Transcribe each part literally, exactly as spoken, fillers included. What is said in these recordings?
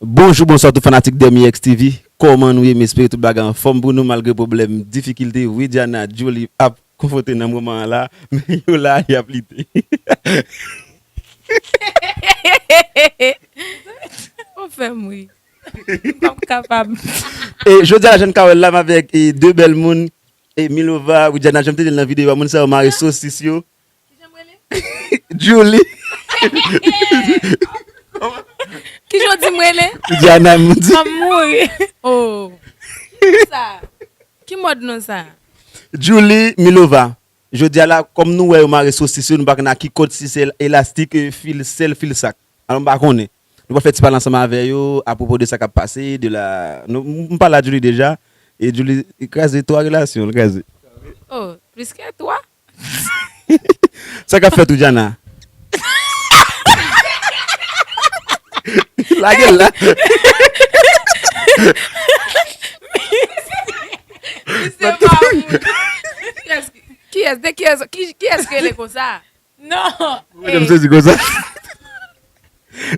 Bonjou, bonswa tout fanatik Dermi X T V. Kòman nou ye? M espere tout bagay anfòm pou nou malgre pwoblèm, difikilte Widiana, Julie ap konfwonte nan moman an la. Men yo la, y ap lite. Ou fè m ri. M p ap kapab. E jodi a la, Jeanne Carole la, m avèk e, de bèl moun, e Milova, Widiana, jan m te di l nan videyo a, moun sa yo mare sosis yo. Kijan m rele? Julie. Kijan w di m rele? Widiana, m di. M ap mouri. Oh. Ki sa? Ki mòd non sa? Julie Milova. Jodi a la, kòm nou wè yo mare sosis yo, nou pa konn ak ki kòd, si se elastik, e, fil sèl, fil sak. Alò, m pa konnen. Nou pral fè ti pale ansanm avè yo apwopo de sa k ap pase, de la, nou, m, m pale a Julie deja, e Julie kraze twa relasyon, l kraze. Oh, plis ke twa? Sa k ap fèt, Widiana? Lage l la. Misye pa moun. Kiyès, kiyès, de kiyès, ki, kiyès ki rele konsa? Non. Mwen, m sezi konsa.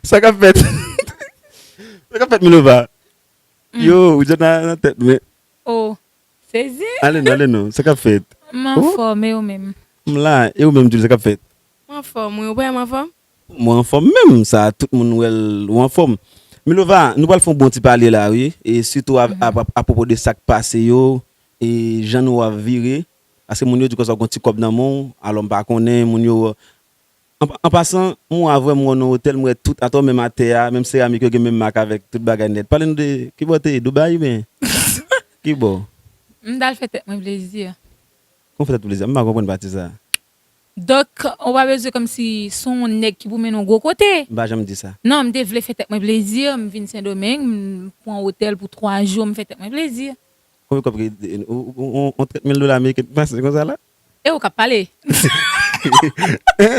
Sa k ap fèt? Sa k ap fèt, Milova? Yo, ou jan nan, nan tèt mwen. Oh, sezi. Ale non, ale non. Sa k ap fèt? M anfòm, e ou menm? M la, e ou menm, Julie, sa k ap fèt? M anfòm, wi. Ou pa wè m anfòm? Mwen anfòm menm, sa tout moun wè l, ou anfòm. Milova, nou pral fè yon bon ti pale la, wi. E sitou a, a, a, apwopo de sa k pase yo, e jan nou ap vire. Paske moun yo di konsa w gon ti kòb nan men w, alò m pa konnen, moun yo. An, an pasan, m wè avè m wè nan otèl, m wè tout atò menm atè a, menm seramik yo gen menm mak avèk tout bagay nèt. Pale nou de, ki bò te ye, Dubai oubyen? Ki bò? M t al fè tèt mwen plezi. Kon fè tèt plezi, m pa konprann pati sa. Donk, ou pa bezwen kòmsi se yon nèg ki pou mennen w gwo kote. M pa janm di sa. Non, m te vle fè tèt mwen plezi, m vin Sendomeng, m pran otèl pou twa jou, m fè tèt mwen plezi. Konbyen kòb ki, on, on, on trant mil dola ameriken pase konsa la? E ou k ap pale?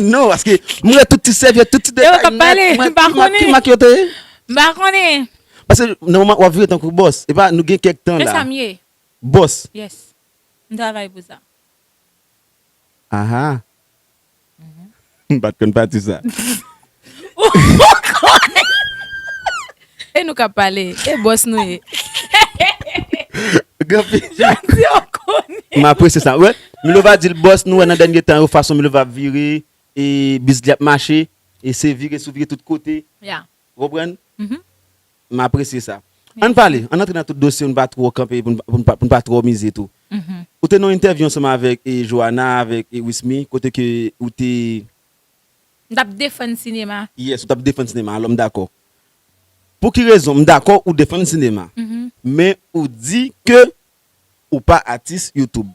Non, paske m wè tout ti sèvyèt, tout ti detay nèt, m wè ki mak, ki mak yo te ye. M pa konnen. Paske nan moman w ap vire tankou bòs, epa nou gen kèk tan la. Men sa m ye. Bòs. Yes. M travay pou sa. Aha. M pa t konn pati sa. E nou k ap pale, e bòs nou ye. Granpil. Jodi w konnen. M apresye sa. Wè, Milova di l bòs nou wè nan dènye tan yo, fason Milova ap vire, e biznis li ap mache, e se vire sou vire tout kote. Ya. Ou konprann? M apresye sa. Ann pale, ann antre nan tout dosye, nou pa twò kanpe pou n pa, pou n pa, pou n pa twò mize tou. Ou te nan yon entèvyou ansanm avèk e Joana, avèk e Wismy, kote ke ou te. M t ap defann sinema. Yes, ou t ap defann sinema, alò m dakò. Pou ki rezon? M dakò ou defann sinema. Men ou di ke ou pa atis YouTube.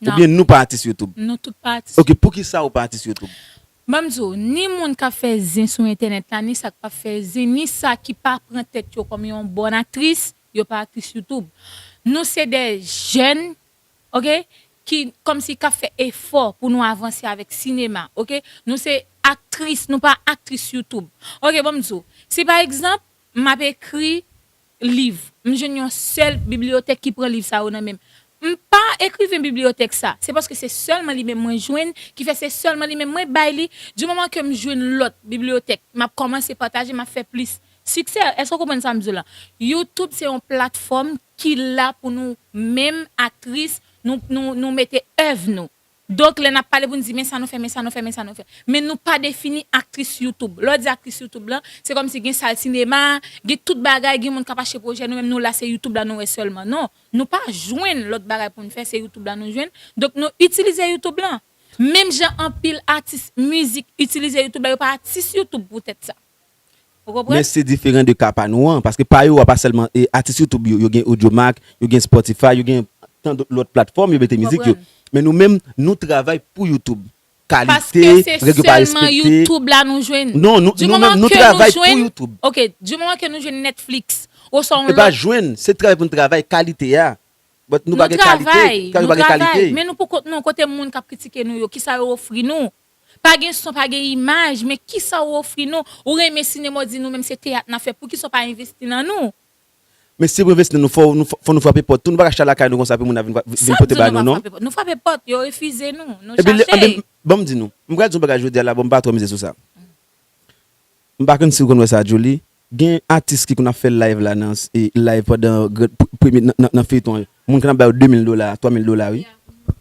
Non. Oubyen nou pa atis YouTube? Nou tout pa atis. Ok, poukisa ou pa atis YouTube? Ban m di w, ni moun k ap fè zen sou entènèt la, ni sa k pa fè zen, ni sa ki pa pran tèt yo kòm yon bòn aktris, yo pa aktris YouTube. Nou se de jèn, ok, ki kòmsi k ap fè efò pou nou avanse avèk sinema, ok? Nou se aktris, nou pa aktris YouTube. Ok, ban m di w, si pa egzanp, m ap ekri liv. M jwenn yon sèl bibliyotèk ki pran liv sa yo nan men m. M pa ekriven bibliyotèk sa. Se paske se sèlman li menm mwen jwenn, ki fè se sèlman li menm mwen bay li. Di moman ke m jwenn lòt bibliyotèk, m ap kòmanse pataje, m ap fè plis siksè. Èske w konprann sa m di w la? YouTube se yon platfòm ki la pou nou menm aktris, nou, nou, nou mete èv nou. Donk, lè n ap pale pou n di, men sa nou fè, men sa nou fè, men sa nou fè. Men nou pa defini aktris YouTube. Lè w di aktris YouTube lan, se kòmsi gen sal sinema, gen tout bagay, gen moun k ap achte pwojè, nou menm nou la se YouTube la nou wè sèlman. Non, nou pa jwenn lòt bagay pou n fè, se YouTube la nou jwenn. Donk, nou itilize YouTube lan. Menm jan anpil atis mizik itilize YouTube la, yo pa atis YouTube poutèt sa. Ou konprann? Men se diferan de ka pa nou an, paske pa yo a pa sèlman e, atis YouTube yo, yo gen Audiomack, yo gen Spotify, yo gen tan dòt lòt platfòm yo mete mizik yo. Men nou menm, nou travay pou YouTube. Kalite, règ yo pa respekte. Paske se sèlman YouTube la nou jwenn. Non, nou, nou menm, nou travay pou YouTube. Ok, di moman ke nou jwenn Netflix, oswa yon lòt. E pa jwenn, se travay pou n travay kalite a. But nou pa gen kalite, travay, nou pa gen kalite. Men nou pou kont nou, kote moun k ap kritike nou yo, kisa yo ofri nou? Pa gen son, pa gen imaj, men kisa w ofri nou? Ou renmen sinema, w di nou menm se teyat n ap fè, poukisa w pa envesti nan nou? Men si w envesti nan nou, fò nou, fò nou frape pòt tou. Nou pa ka chita lakay nou konsa pou moun ap vin, vin pote ba nou, non? Sa m di nou pa frape pòt. Nou frape pòt, yo refize nou, nou chache. Epi, ban m di nou, m pral di yon bagay jodi a la, bon, m pa twò mize sou sa. M pa konn si w konn wè sa, Julie. Gen atis ki konn ap fè live la nan, e, live pandan gr- pr- premye nan, nan, nan feyton an. Moun konn ap ba yo de mil dola, twa mil dola, wi.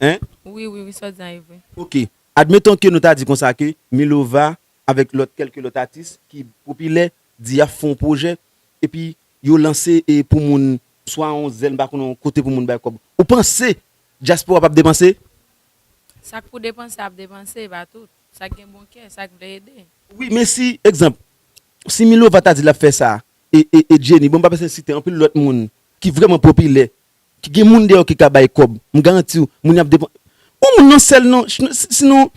Hein? Wi, wi, wi, sa w di a e vre. Ok. Admettons ke nou ta di konsa ke Milova avèk lòt, kèlke lòt atis ki popilè, di y ap fè yon pwojè, epi yo lanse e pou moun, swa yon zèl, m pa konnen yon kote pou moun bay kòb. Ou panse dyaspora p ap depanse? Sa k pou depanse ap depanse, e pa tout. Sa k gen bon kè, sa k vle ede. Wi, men si, egzanp, si Milova ta di l ap fè sa, e, e, e Jenny, bon, m pa bezwen site anpil lòt moun ki vrèman popilè, ki gen moun dèyè yo ki ka bay kòb, m garanti w, moun y ap depan. Yon moun nan sèl non, sinon,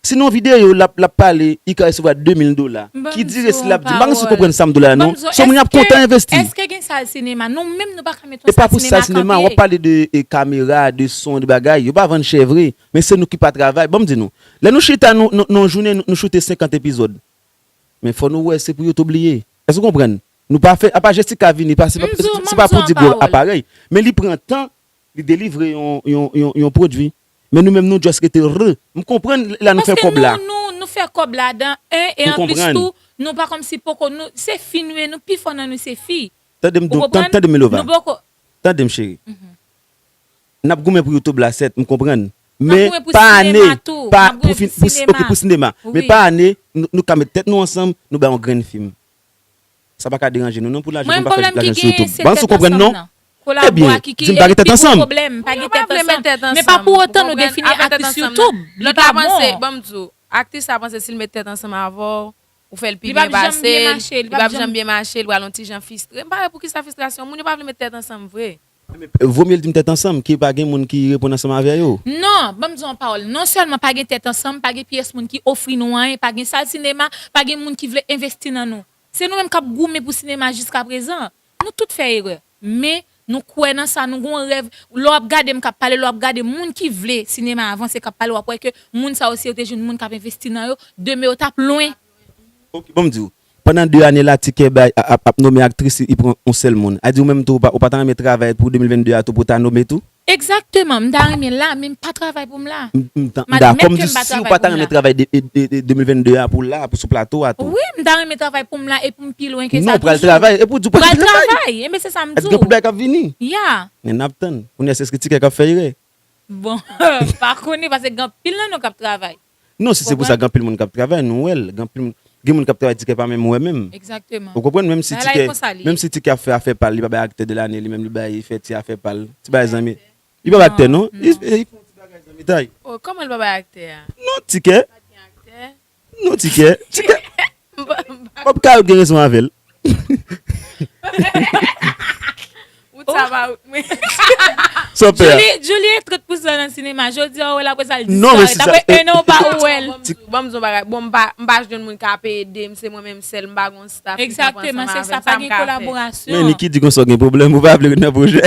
sinon videyo l ap, l ap pale, li ka resevwa de mil dola. Ki di resi l ap di, m pa gen si w konprann sa m di w la non. Se moun y ap kontan envesti. Èske gen sal sinema? Nou menm nou pa ka mete yon sal sinema. E pa pou sal sinema, w ap pale de e, kamera, de son, de bagay. Yo pa vann chè vre. Men se nou ki pa travay. Ban m di nou. Lè nou chita nou, nou, nou jounen, nou, nou choute senkant epizòd. Men fò nou wè se pou YouTube li ye. Èske w konprann? Nou pa fè, apa Jessica vini, pa, se pa, se pa pou di gwo aparèy. Men li pran tan, li delivre yon, yon, yon, yon pwodui. Men nou menm nou just rete r. M konprann la nou fè kòb la. Paske nou, nou, nou fè kòb ladan, en, e anplis tou, nou pa kòmsi poko, nou, se fi nou ye, nou pi fò nan nou se fi. Tande m, tande m, Milova. Nou poko. Tande m, cheri. N ap goumen pou YouTube la, sèt, m konprann. Men pa ane, pa pou fin, pou, ok, pou sinema. Men pa ane, nou, nou ka met tèt nou ansanm, nou bay yon grenn fim. Sa pa ka deranje nou non pou lajan, nou pa fè lajan sou YouTube. Ban si w konprann non. Ebyen, di m pa gen tèt ansanm. Men pa pou otan nou defini atis YouTube. Li pa bon. Ban m di w, aktris sa panse si l met tèt ansanm avè w, ou fè l pi byen pase l, li p ap janm byen mache, li pral yon ti jan fristre. M pa wè poukisa fristrasyon, moun yo pa vle met tèt ansanm vre. Vo mye l di m tèt ansanm, ke pa gen moun ki reponn ansanm avè yo. Non, ban m di w yon pawòl. Non sèlman pa gen tèt ansanm, pa gen pyès moun ki ofri nou anyen, pa gen sal sinema, pa gen moun ki vle envesti nan nou. Se nou menm k ap goumen pou sinema jiskaprezan. Nou tout fè erè. Men, nou kwè nan sa, nou gon rèv. Lè w ap gade m k ap pale, lè w ap gade moun ki vle sinema avanse k ap pale, w ap wè ke moun sa yo, si yo te jwenn moun k ap envesti nan yo, demen yo t ap lwen. Ok, ban m di w. Pandan de ane la, Tikè bay, ap, ap nonmen aktris, li pran yon sèl moun. A di ou menm tou, ou pa, ou pa ta renmen travay pou de mil venn de a tou, pou ta nonmen tou? Egzakteman, m ta renmen la, men m pa travay pou m la. M, m ta, m dakò, m di si ou pa ta renmen travay de, de, de, de mil venn de a pou la, pou sou plato a tou. Wi, m ta renmen travay pou m la e pou m pi lwen ke sa toujou. Non, ou pral travay, epi ou di ou pral travay. Pral travay, enben se sa m di w. Gen anpil bagay k ap vini. Ya. Men n ap tann. Kounye a, se èske Tikè k ap fè erè? Bon, pa konnen, paske gen anpil nan nou k ap travay. Non, si se pou sa, gen anpil moun k ap travay, nou wè l. Gen anpil moun, gen moun k ap travay, Tikè pa menm wè menm. Egzakteman. Ou konprann? Menm si Tikè, menm si Tikè ap fè afè pa l, li pa bay aktè de lane, li menm li bay, fè ti afè pa l. Ti bagay zanmi. Li pa bay aktè, non. Li, li fè yon ti bagay zanmitay. Oh, kòman li pa bay aktè a? Non, Tikè. Non, Tikè. Tikè. Bob Kayot gen rezon avè l. Ou ta ba ou, men. Sa w pè a? Julie, Julie e trant pousan nan sinema. Jodi a, ou wè l apre sa, l disparèt. Apre en an, ou pa wè l. Bon, m di w, bon, m di w bagay. Bon, m pa, m pa jwenn moun k ap ede m. Se mwen menm sèl. M pa gon staff ki kanpe ansanm avè m. Egzakteman, se sa, pa gen kolaborasyon. Men Niki di konsa w gen pwoblèm, ou pa vle ret nan pwojè.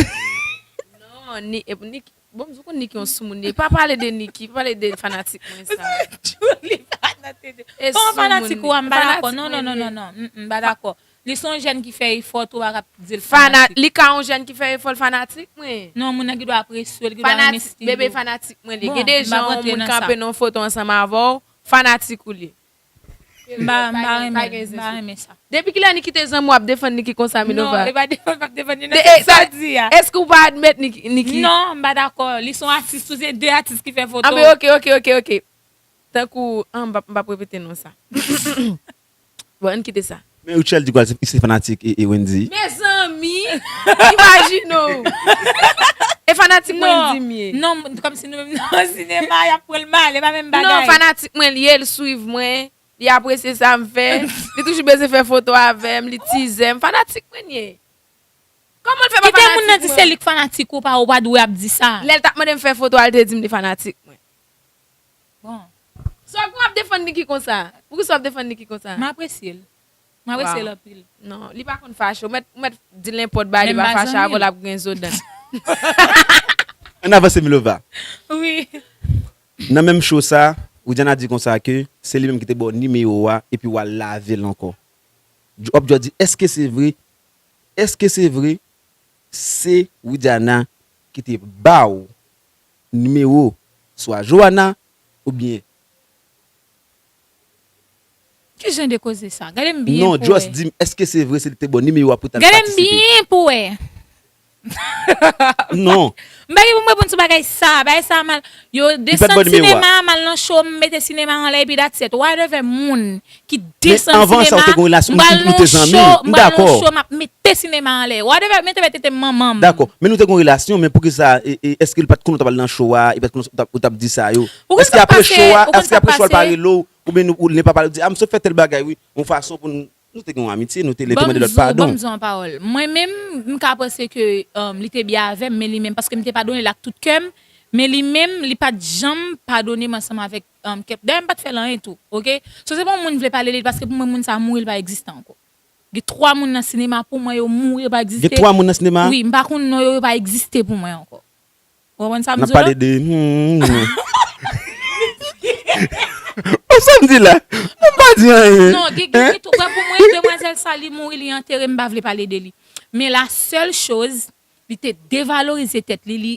Non, ni, e, Niki, bon, m di w konn Niki yon soumoun li ye. Pa pale de Niki, pa pale de fanatik mwen sa. Julie fanatik. E pa yon fanatik ou a, m pa dakò. Non, non, non, non, non. M, m pa dakò. Li se yon jèn ki fè efò, tou pa ka di l fanatik. Li ka yon jèn ki fè efò, l fanatik mwen. Non, moun nan gen dwa apresye w, li gen dwa renmen stil ou. Bebe fanatik mwen li ye. Gen de jan yon moun kanpe nan yon foto ansanm avè w, fanatik ou li ye. M pa, m pa renmen, m pa renmen sa. Depi kilè Niki te zanmi w ap defann Niki konsa, Milova? Non, e pa defann, m ap defann li nan sa w di a. Èske ou pa admèt Niki, Niki? Non, m pa dakò. Li se yon atis, tou se de atis ki fè foto. Anben, ok, ok, ok, ok. Tankou, an, m p ap, m p ap repete non sa. Bon, ann kite sa. Men Rutshelle di kwa li se fanatik e, e Wendy. Mezanmi, imajine w. E fanatik Wendy m ye. Non, kòmsi nou menm nan sinema, y ap pran l mal, e pa menm bagay. Non, fanatik mwen l ye, l swiv mwen, li apresye sa m fè, li toujou bezwen fè foto avè m, li tizè m, fanatik mwen l ye. Kòman l fè pa fanatik mwen? Kite moun nan di se li k fanatik ou pa, ou pa dwe ap di sa. Lè l t ap mande m fè foto a, l te di m li fanatik mwen. Bon. So, pou w ap defann Niki konsa? Poukisa w ap defann Niki konsa? M apresye l. M apresye l anpil. Non, li pa konn fache. Ou mèt, ou mèt di l nenpòt bagay, li pa fache avè w, l ap griyen zo dan. Ann avanse, Milova. Wi. Nan menm show sa, Widiana di konsa ke se li menm ki te ba w nimewo a, epi w al lave l ankò. Objo di, èske se vre? Èske se vre? Se Widiana ki te ba w nimewo swa Joana oubyen Ki jan de koze sa? Gade m byen pou wè. Non, just di m, èske se vre se li te ba w nimewo a pou w t al patisipe? Gade m byen pou wè. Non. M pa gen pou m reponn sou bagay sa. Bagay sa mal. Yo desann sinema, m al nan show, m mete sinema anlè epi that's it. Whatever moun ki desann sinema, m pral nan show, m pral nan show, m ap mete sinema anlè. Whatever, mete mete tete manman m. Dakò. Men nou te gen yon relasyon, men poukisa, e, e, èske l pa t konnen w t ap al nan show a, e pa t konnen w t ap, w t ap di sa yo? Èske apre show a, èske apre show a l pa rele w, oubyen nou, ou ne pa pale, ou di, a, m sot fè tèl bagay, wi, yon fason pou n Nou te gen yon amitye, nou te le temen de lòt padon. Ban m di w yon pawòl. Mwen menm, m ka panse ke um, li te byen avè m, men li menm, paske m te padone l ak tout kè m, men li menm, li pa t janm padone m ansanm avèk um, kè m. Dayè, m pa t fè l anyen tou, oke? So, se pa yon moun m vle pale de li, paske pou mwen, moun sa a mouri, li pa egziste ankò. Gen twa moun nan sinema, pou mwen, yo mouri, yo pa egziste. Gen twa moun nan sinema? Wi, m pa konn non yo, yo pa egziste pou mwen ankò. Ou konprann sa m di w la? N ap pale de. Ou sa m di la? M pa di anyen. Non, gen gen gen tou. Wè pou mwen, demwazèl sa, li mouri, li antere, m pa vle pale de li. Men la sèl choz, li te devalorize tèt li, li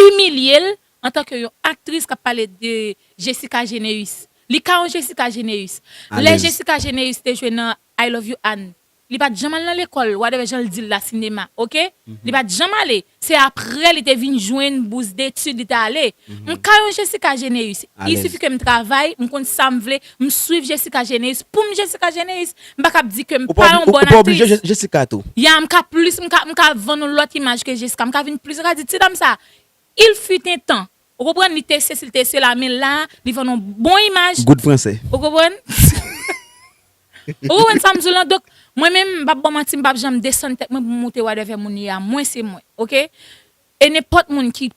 imilye l antanke yon aktris k ap pale de Jessica Généus. Li ka yon Jessica Généus. Lè Jessica Généus te jwe nan I Love You Ann, Li pa t janm al nan lekòl, whatever jan l di l la, sinema, oke? Li pa t janm ale. Se apre li te vin jwenn bous detid, li te ale. M ka yon Jessica Généus. Il suffit ke m travay, m konn sa m vle, m swiv Jessica Généus. Pou m Jessica Généus, m pa kab di ke m pa yon bòn aktris. Ou pa oblije Jessica tou. Ya, m ka plis, m ka, m ka vann yon lòt imaj ke Jessica. M ka vin plis, yo ka di, ti dam sa, il fut un temps. Ou konprann? Li te sesi, li te sela, men la, li vann yon bon imaj. Good fransè. Ou konprann? Ou konprann sa m di w lan? Donk, mwen menm, m p ap ba w manti, m p ap janm desann tèt mwen pou m moute whatever moun ye a. Mwen se mwen, oke? E nenpòt moun ki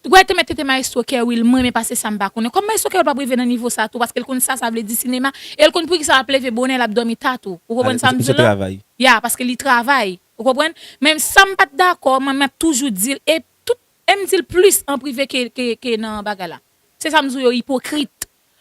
wè te mèt tete Maestro Kerwill, mwen renmen pase sa m pa konnen. Kòm Maestro Kerwill p ap rive nan nivo sa tou, paske l konn sa sa vle di sinema, e l konn poukisa l ap leve bonè, l ap dòmi ta tou. Ou konprann sa m di w lan? Ya, paske li travay. Ou konprann? Men sa m pa t dakò, mwen, m ap toujou di l, e tout, e m di l plis an prive ke, ke, ke nan bagay la. Se sa m di w yo ipokrit.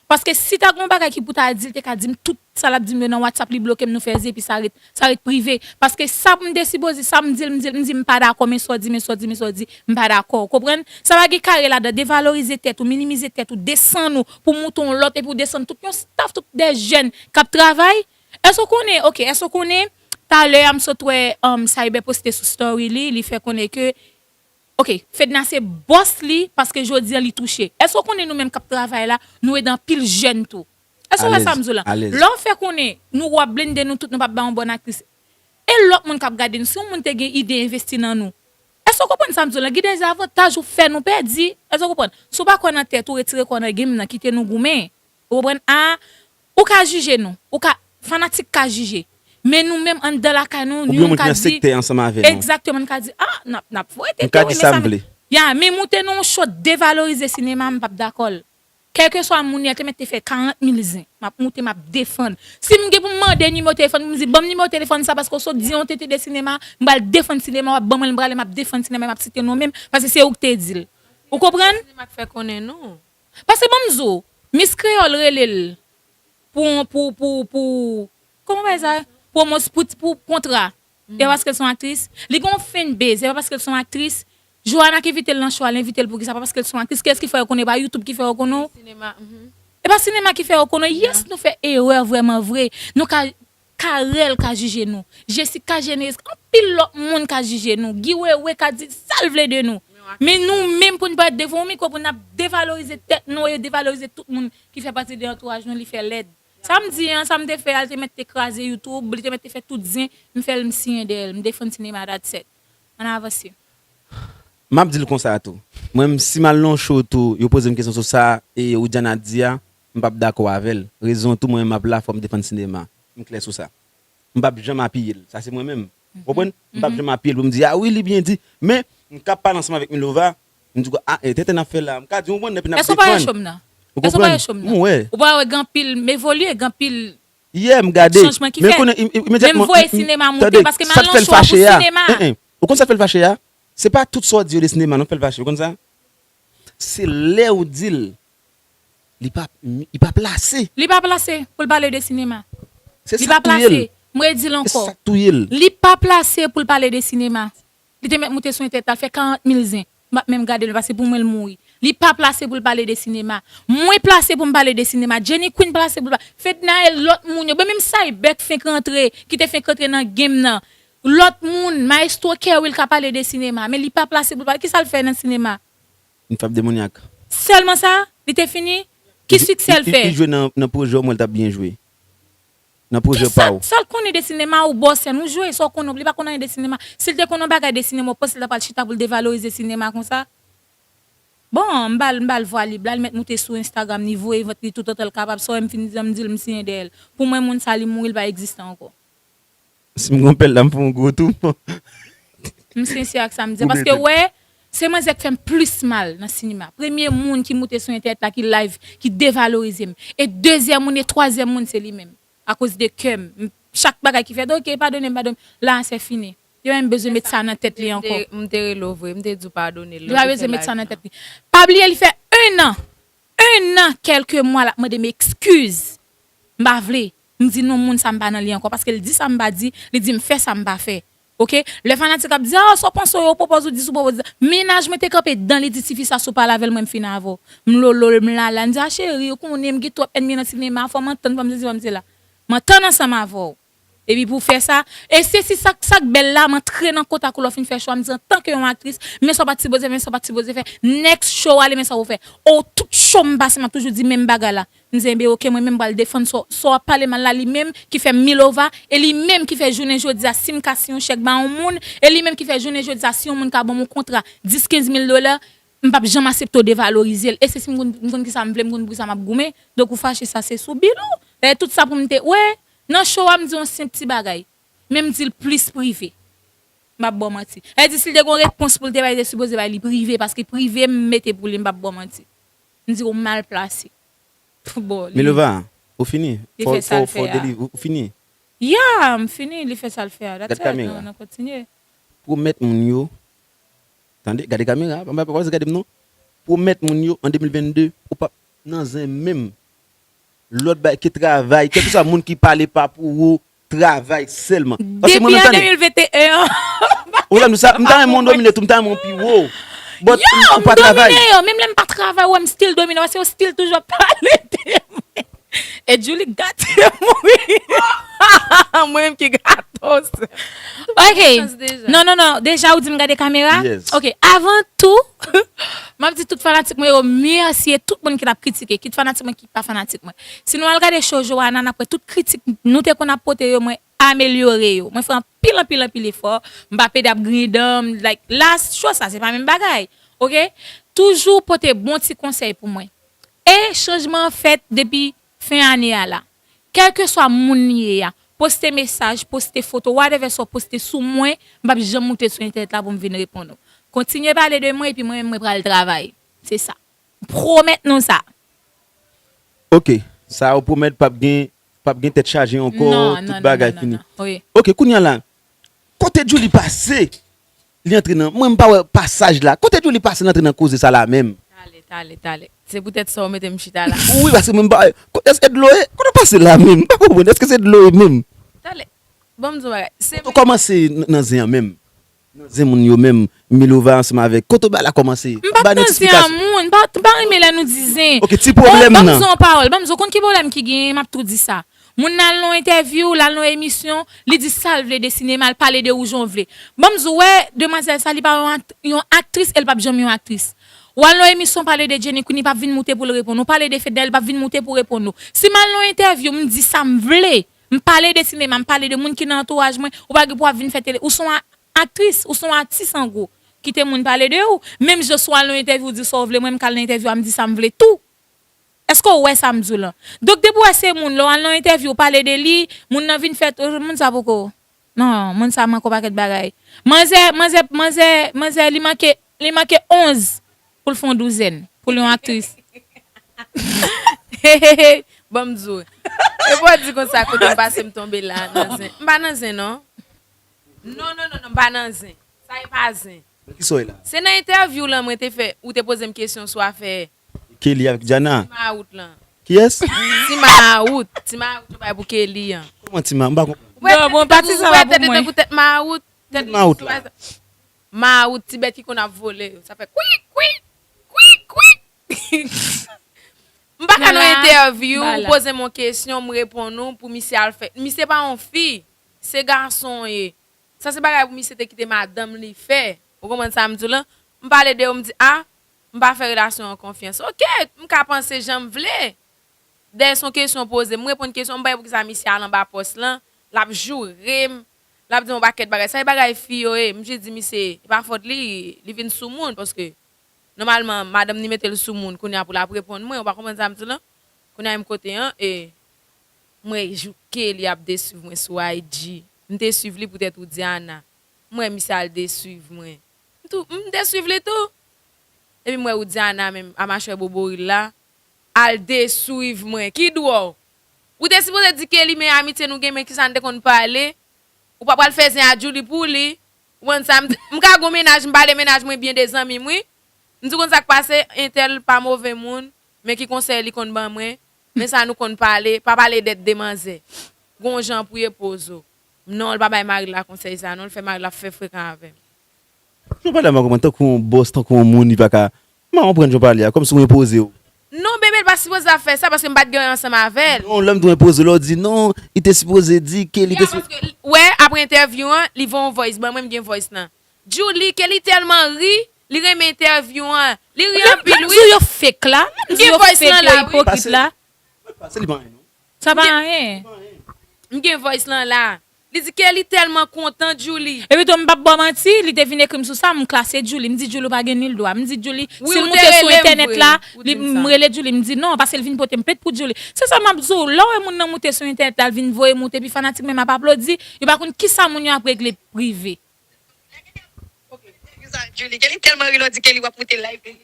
Paske si ta gen yon bagay ki pou ta di, l te ka di m tout sa l ap di m yo nan WhatsApp, li bloke m, nou fè zye, epi sa ret, sa ret prive. Paske sa m te sipoze, sa m di l, m di l, m di m pa dakò, men sa w di, men sa w di, men sa w di, m pa dakò. Ou konprann? Sa pa gen kare ladan, devalorize tèt ou, minimize tèt ou, desann ou, pou w moute yon lòt, epi w desann tout yon staff, tout de jèn k ap travay. Èske w konnen, oke, èske w konnen, talè a m sot wè um, Cyber poste sou story li, li fè konnen ke Ok, Fedna se bòs li paske jodi an li touche. Èske w konnen nou menm k ap travay la, nou ede anpil jèn tou? Èske w wè sa m di w lan? Lè w fè konnen nou w ap blende nou tout, nou p ap bay yon bòn aktris. E lòt moun k ap gade nou, si yon moun te gen ide envesti nan nou, èske w konprann sa m di w lan? Gen de avantaj ou fè nou pèdi. Èske w konprann? Si w pa kwè nan tèt ou, retire kò w nan game nan, kite nou goumen. Ou konprann? A, ou ka jije nou. Ou ka, fanatik ka jije. Men nou menm anndan lakay nou, ni moun ka di. Egzakteman, n ka di, a, n ap, n ap voye tete, wi, men sa. Ya, men moute nou yon show devalorize sinema, m p ap dakò l. Kèlkeswa moun li a, te mèt te fè karant mil zen. M ap moute, m ap defann. Si m gen pou m mande nimewo telefòn, pou m di, ban m nimewo telefòn sa, paske w sot di yon tete de sinema, m pral defann sinema, w ap ban mwen l, m prale, m ap defann sinema, m ap site non men m, paske se ou k te di l. Ou konprann? Sinema k fè konnen nou. Paske ban m di w, Miss Kreyòl rele l pou, pou, pou, pou, kòman w ap di sa? Pwomos-, pou, pou kontra. E pa paske l se yon aktris. Li gen yon fanbase, e pa paske l se yon aktris. Joana ki envite l nan show a, l envite l poukisa? Pa paske l se yon aktris. Kiyès ki fè yo konnen? E pa YouTube ki fè yo konnen w? Sinema. E pa sinema ki fè yo konnen w? Yes, nou fè erè vrèman vre. Nou ka Carel ka jije nou. Jessica Généus, anpil lòt moun ka jije nou. Guy Wewe ka di sa l vle de nou. Men nou menm pou n parèt devan yon mikwo pou n ap devalorize tèt nou e devalorize tout moun ki fè pati de antouraj nou, li fè lèd. Sa m di an, sa m te fè a, l te mèt te kraze YouTube, li te mèt te fè tout zen, m fè l, m siyen dèyè l, m defann sinema, that's it. Ann avanse. M ap di l konsa tou. Mwen menm, si m al nan yon show tou, yo poze m kesyon sou sa e Widiana di a, m p ap dakò avè l. Rezon tou, mwen menm, m ap la, fò m defann sinema. M klè sou sa. M p ap janm apiye l. Sa se mwen menm. Ou konprann? M p ap janm apiye l pou m di, a wi, li byen di. Men, m ka pale ansanm avèk Milova, m di, a, e, tenten n ap fè la. M ka di, ou konprann, epi n ap defann. Èske w pa wè cho m nan? Èske w pa wè cho m nan? Ou pa wè gen anpil, m evolye, gen anpil chanjman ki fèt. Men m voye sinema moute, paske m al nan cho a pou sinema. Ou konn sa k fè l fache a? Se pa tout sa w di yo de sinema non k fè l fache, ou konn sa? Se lè ou di l, li pa, li pa plase. Li pa plase pou l pale de sinema. Se sa k touye l. M redi l ankò. Se sa k touye l. Li pa plase pou l pale de sinema. Li te mèt moute sou entènèt la, l fè karant mil zen. M p ap menm gade l, paske pou mwen l mouri. Li pa plase pou l pale de sinema. Mwen plase pou m pale de sinema. Jenny Queen plase pou l pale. Fednaelle, lòt moun yo. Menm Cyber k fenk rantre, ki te fenk rantre nan game nan. Lòt moun, Maestro Kerwill ka pale de sinema. Men li pa plase pou l pale. Kisa l fè nan sinema? Une femme démoniaque. Sèlman sa? Li te fini? Ki siksè l fè? Li jwe nan, nan pwojè w, mwen l t ap byen jwe. Nan pwojè pa w. Sa l konnen de sinema? Ou bò sèn, ou jwe, sa w konnen, li pa konn anyen de sinema. Si l te konn yon bagay de sinema, ou panse l ta pral chita pou l devalorize sinema konsa? Bon, m ba l, m ba l vwa lib la, l mèt moute sou Instagram, li voye vant li toutotan l kapab, sa w wè m fin di, m di l m siyen dèyè l. Pou mwen, moun sa, li mouri, l pa egziste ankò. Si m gon pèl la, m fè yon gwo tou. M sensè ak sa m di. Paske, wè, se manzè k fè m plis mal nan sinema. Premye moun ki moute sou entènèt la, ki live, ki devalorize m. E dezyèm moun, e twazyèm moun, se li menm. Akoz de kè m. M- Chak bagay ki fèt, ok, padone m, padone m. La, se fini. Li pa menm bezwen met sa nan tèt li ankò. M te rele w vre, m te di w padone l. Li pa bezwen met sa nan tèt li. Pa bliye, li fè en an. En an, kèlke mwa, l ap mande m ekskiz. M pa vle. M di non, moun sa m pa nan li ankò. Paske l di sa m pa di, li di m fè sa m pa fè. Ok? Lè fanatik ap di, ah, sa w panse yo pwopoze w di, sa w pwopoze w di. Mennaj mwen te kanpe dan li, di tifi sa, si w pale avè l, mwen m fin avè w. M lolo l, m lala. M di, ah, cheri, ou konnen m gen twòp ènmi nan sinema, fò m antann, fò m sesi, fò m sela. M antann ansanm avè w. Epi pou fè sa, e se si sa, sa k bèl la, m antre nan kontak ou lè w fin fè cho a, m di antanke yon aktris, men sa w pa t sipoze fè, men sa w pa t sipoze fè. Next show ale, men sa w fè. O, tout show m pase, m ap toujou di menm bagay la. M di, enben, ok, mwen menm m pral defann sa w, sa w ap pale mal la, li menm ki fè m Milova, e li menm ki fè jounen jodi a, si m ka siyen yon chèk ba yon moun, e li menm ki fè jounen jodi a, si yon moun ka ban m yon kontra dis, kenz mil dola, m p ap janm aksepte w devalorize l. E se si m konn, m konn kisa m vle, m konn poukisa m ap goumen. Donk ou fache, sa se sou bil ou. Dayè tout sa pou m te, wè, nan show a m di yon senp ti bagay. Men m di l plis prive. M p ap ba w manti. Sa vle di si l te gen yon repons pou l te bay, li te sipoze bay li prive, paske prive m mete pou li, m p ap ba w manti. M di w mal plase. Bon, li Milova, ou fini? Li fè sa l fè a. Ou fini? Ya, m fini, li fè sa l fè a. That's it, nou, nou kontinye. Pwomèt moun yo, tande, gade kamera, pa pa pa gade m non. Pwomèt moun yo an de mil vennde, ou p ap nan zen menm. Lòt bagay ke travay, kèlkeswa moun ki pale pa pou ou, travay sèlman. Paske mwen menm, tande. Depi an de mil venteyen an. Ou konprann sa? M ta renmen w domine tou, m ta renmen w pi wo. But ou pa travay. Yo, m domine yo. Menm lè m pa travay, w wè m still domine, paske yo still toujou ap pale de mwen. E Julie gate mouri. Mwen menm ki gate w. Ok. Non, non, non. Deja ou di m gade kamera? Ok. Avan tou, m ap di tout fanatik mwen yo mèsi e tout moun ki t ap kritike, kit fanatik mwen, kit pa fanatik mwen. Si nou al gade show Joana, n ap wè tout kritik nou te konn ap pote yo, mwen amelyore yo. Mwen fè anpil, anpil, anpil efò. M pa pede ap griyen dan m. Like, la, show sa, se pa menm bagay. Ok? Toujou pote bon ti konsèy pou mwen. E chanjman an fèt depi fen ane a la. Kèlkeswa moun li ye a, poste mesaj, poste foto, whatever sa w poste sou mwen, m p ap janm moute sou entènèt la pou m vin reponn ou. Kontinye pale de mwen, epi mwen menm mwen pral travay. Se sa. M pwomèt nou sa. Ok, sa ou pwomèt p ap gen, p ap gen tèt chaje ankò, tout bagay fini. Ok, kounye a la, kote Djouly pase? Li antre nan, mwen m pa wè pasaj la. Kote Djouly pase l antre nan koze sa la menm? Tale, tale, tale. Se poutèt sa w mete m chita la. Wi, paske mwen m pa, èske dlo ye? Kote w pase la menm? M pa konprann. Èske se dlo ye menm? Tale. Ban m di w bagay. Se kote w kòmanse nan, nan zen an menm? Nan zen moun yo menm, Milova ansanm avèk. Kote bagay la kòmanse? M p ap nan zen a moun. M pa, m pa renmen lè nou di zen. Ok, ti pwoblèm nan. Ban m di w yon pawòl. Ban m di w, konn ki pwoblèm ki genyen, m ap tou di sa. Moun nan al nan yon entèvyou, l al nan yon emisyon, li di sa l vle de sinema, l pale de ou jan w vle. Ban m di w, wè, demwazèl sa, li pa yon akt-, yon aktris e l p ap janm yon aktris. W al nan yon emisyon, pale de Jenny Queen, li p ap vin moute pou l reponn ou. Pale de Fednaelle, li p ap vin moute pou reponn ou. Si m al nan yon entèvyou, m di sa m vle, m pale de sinema, m pale de moun ki nan antouraj mwen, ou pa gen pou w ap vin fè tele. Ou se yon a-, aktris, ou se yon atis an gwo. Kite moun pale de ou. Menm jan si w al nan yon entèvyou, ou di sa w vle, mwen m k al nan entèvyou a, m di sa m vle tou. Èske w wè sa m di w lan? Donk, depi w wè se moun, lè w al nan yon entèvyou, w pale de li, moun nan vin fè, moun sa poko. Non, moun sa manke yon pakèt bagay. Manzè, manzè, manzè, manzè, li manke, li manke onz pou l fè yon douzèn, pou l yon aktris. Hey, hey, hey, ban m di w. E pou w di konsa, kote m pase m tonbe la, nan zen. M pa nan zen, non. Non, non, non, non, m pa nan zen. Sa e pa zen. Nan ki sa w ye la? Se nan entèvyou lan mwen te fè, ou te poze m kesyon sou afè Kelly avèk Diana. Ti mawout lan. Kiyès? Ti mawout. Ti mawout yo bay pou Kelly an. Kòman ti ma-, m pa konprann. Ou wè tèt li tankou, ou wè tèt li tankou tèt mawout. Tèt mawout la. Mawout, ti bèt ki konn ap vole yo. Sa fè kwik, kwik, kwik, kwik. M pa ka nan entèvyou, ou poze m yon kesyon, m reponn ou, pou misye al fè. Misye pa yon fi, se gason ye. Sa se bagay pou misye te kite madanm li fè. Ou konprann sa m di w lan? M pale de yo, m di, a, m pa fè relasyon an konfyans. Oke, m ka panse jan m vle. Dèyè se yon kesyon poze, m reponn kesyon, m pa wè poukisa misye al anba pòs lan, l ap joure m, l ap di m yon pakèt bagay. Sa e bagay fi yo ye, m jis di misye, e pa fòt li, li vin sou moun, paske nòmalman, madanm ni mete l sou moun, kounye a pou l ap reponn mwen, ou pa konprann sa m di w lan? Kounye a menm kote an, e, m wè jou Kelly ap deswiv mwen sou I G. M te swiv li poutèt Widiana. M wè misye al deswiv mwen. M tou, m deswiv li tou. Epi m wè Widiana menm, a machwè boboril la, al deswiv mwen. Ki dwòl. Ou te sipoze di Kelly, men amitye nou gen, men kisa n te konn pale. Ou pa pral fè zen a Djouly pou li. Ou konn sa, m, m ka gon mennaj, m pale mennaj mwen byen de zanmi m, wi. M di konn sa k pase, entèl pa move moun, men ki konsèy li konn ban mwen, men sa nou konn pale, pa pale dèt de manzè. Gon jan pou ye poze w. Non, l pa bay mari l la konsèy sa, non, l fè mari l ap fè frekan avè m. Jan w pale a, m pa konprann, tankou yon bòs, tankou yon moun, li pa ka, m pa konprann jan w pale a, kòmsi w enpoze w. Non, bebe, l pa sipoze ap fè sa, paske m pa t gen ansanm avè l. Non, lè m di w enpoze, lè w di non, li te sipoze di ke li te sipoze. Paske, wè, apre entèvyou an, li voye yon voice ban mwen, m gen voice lan. Djouly, ke li tèlman ri, li renmen entèvyou an. Li ri anpil, wi. Lè m di w yo fake la, lè m di w yo fake, yo ipokrit la. Pase li pa anyen, non. Sa pa anyen. M gen voice lan la. Li di ke li tèlman kontan, Djouly. Epi tou, m p ap ba w manti, li te vin ekri m sou sa, m klase Djouly. M di Djouly ou pa gen nil dwa. M di Djouly, si l moute sou entènèt la, li, m rele Djouly, m di non, paske l vin pote m plent pou Djouly. Se sa m ap di w, lè w wè moun nan moute sou entènèt la, l vin voye moute, epi fanatik menm ap aplodi, yo pa konn kisa moun yo ap regle prive. Djouly, ke li tèlman ri lè w di ke li w ap moute live li.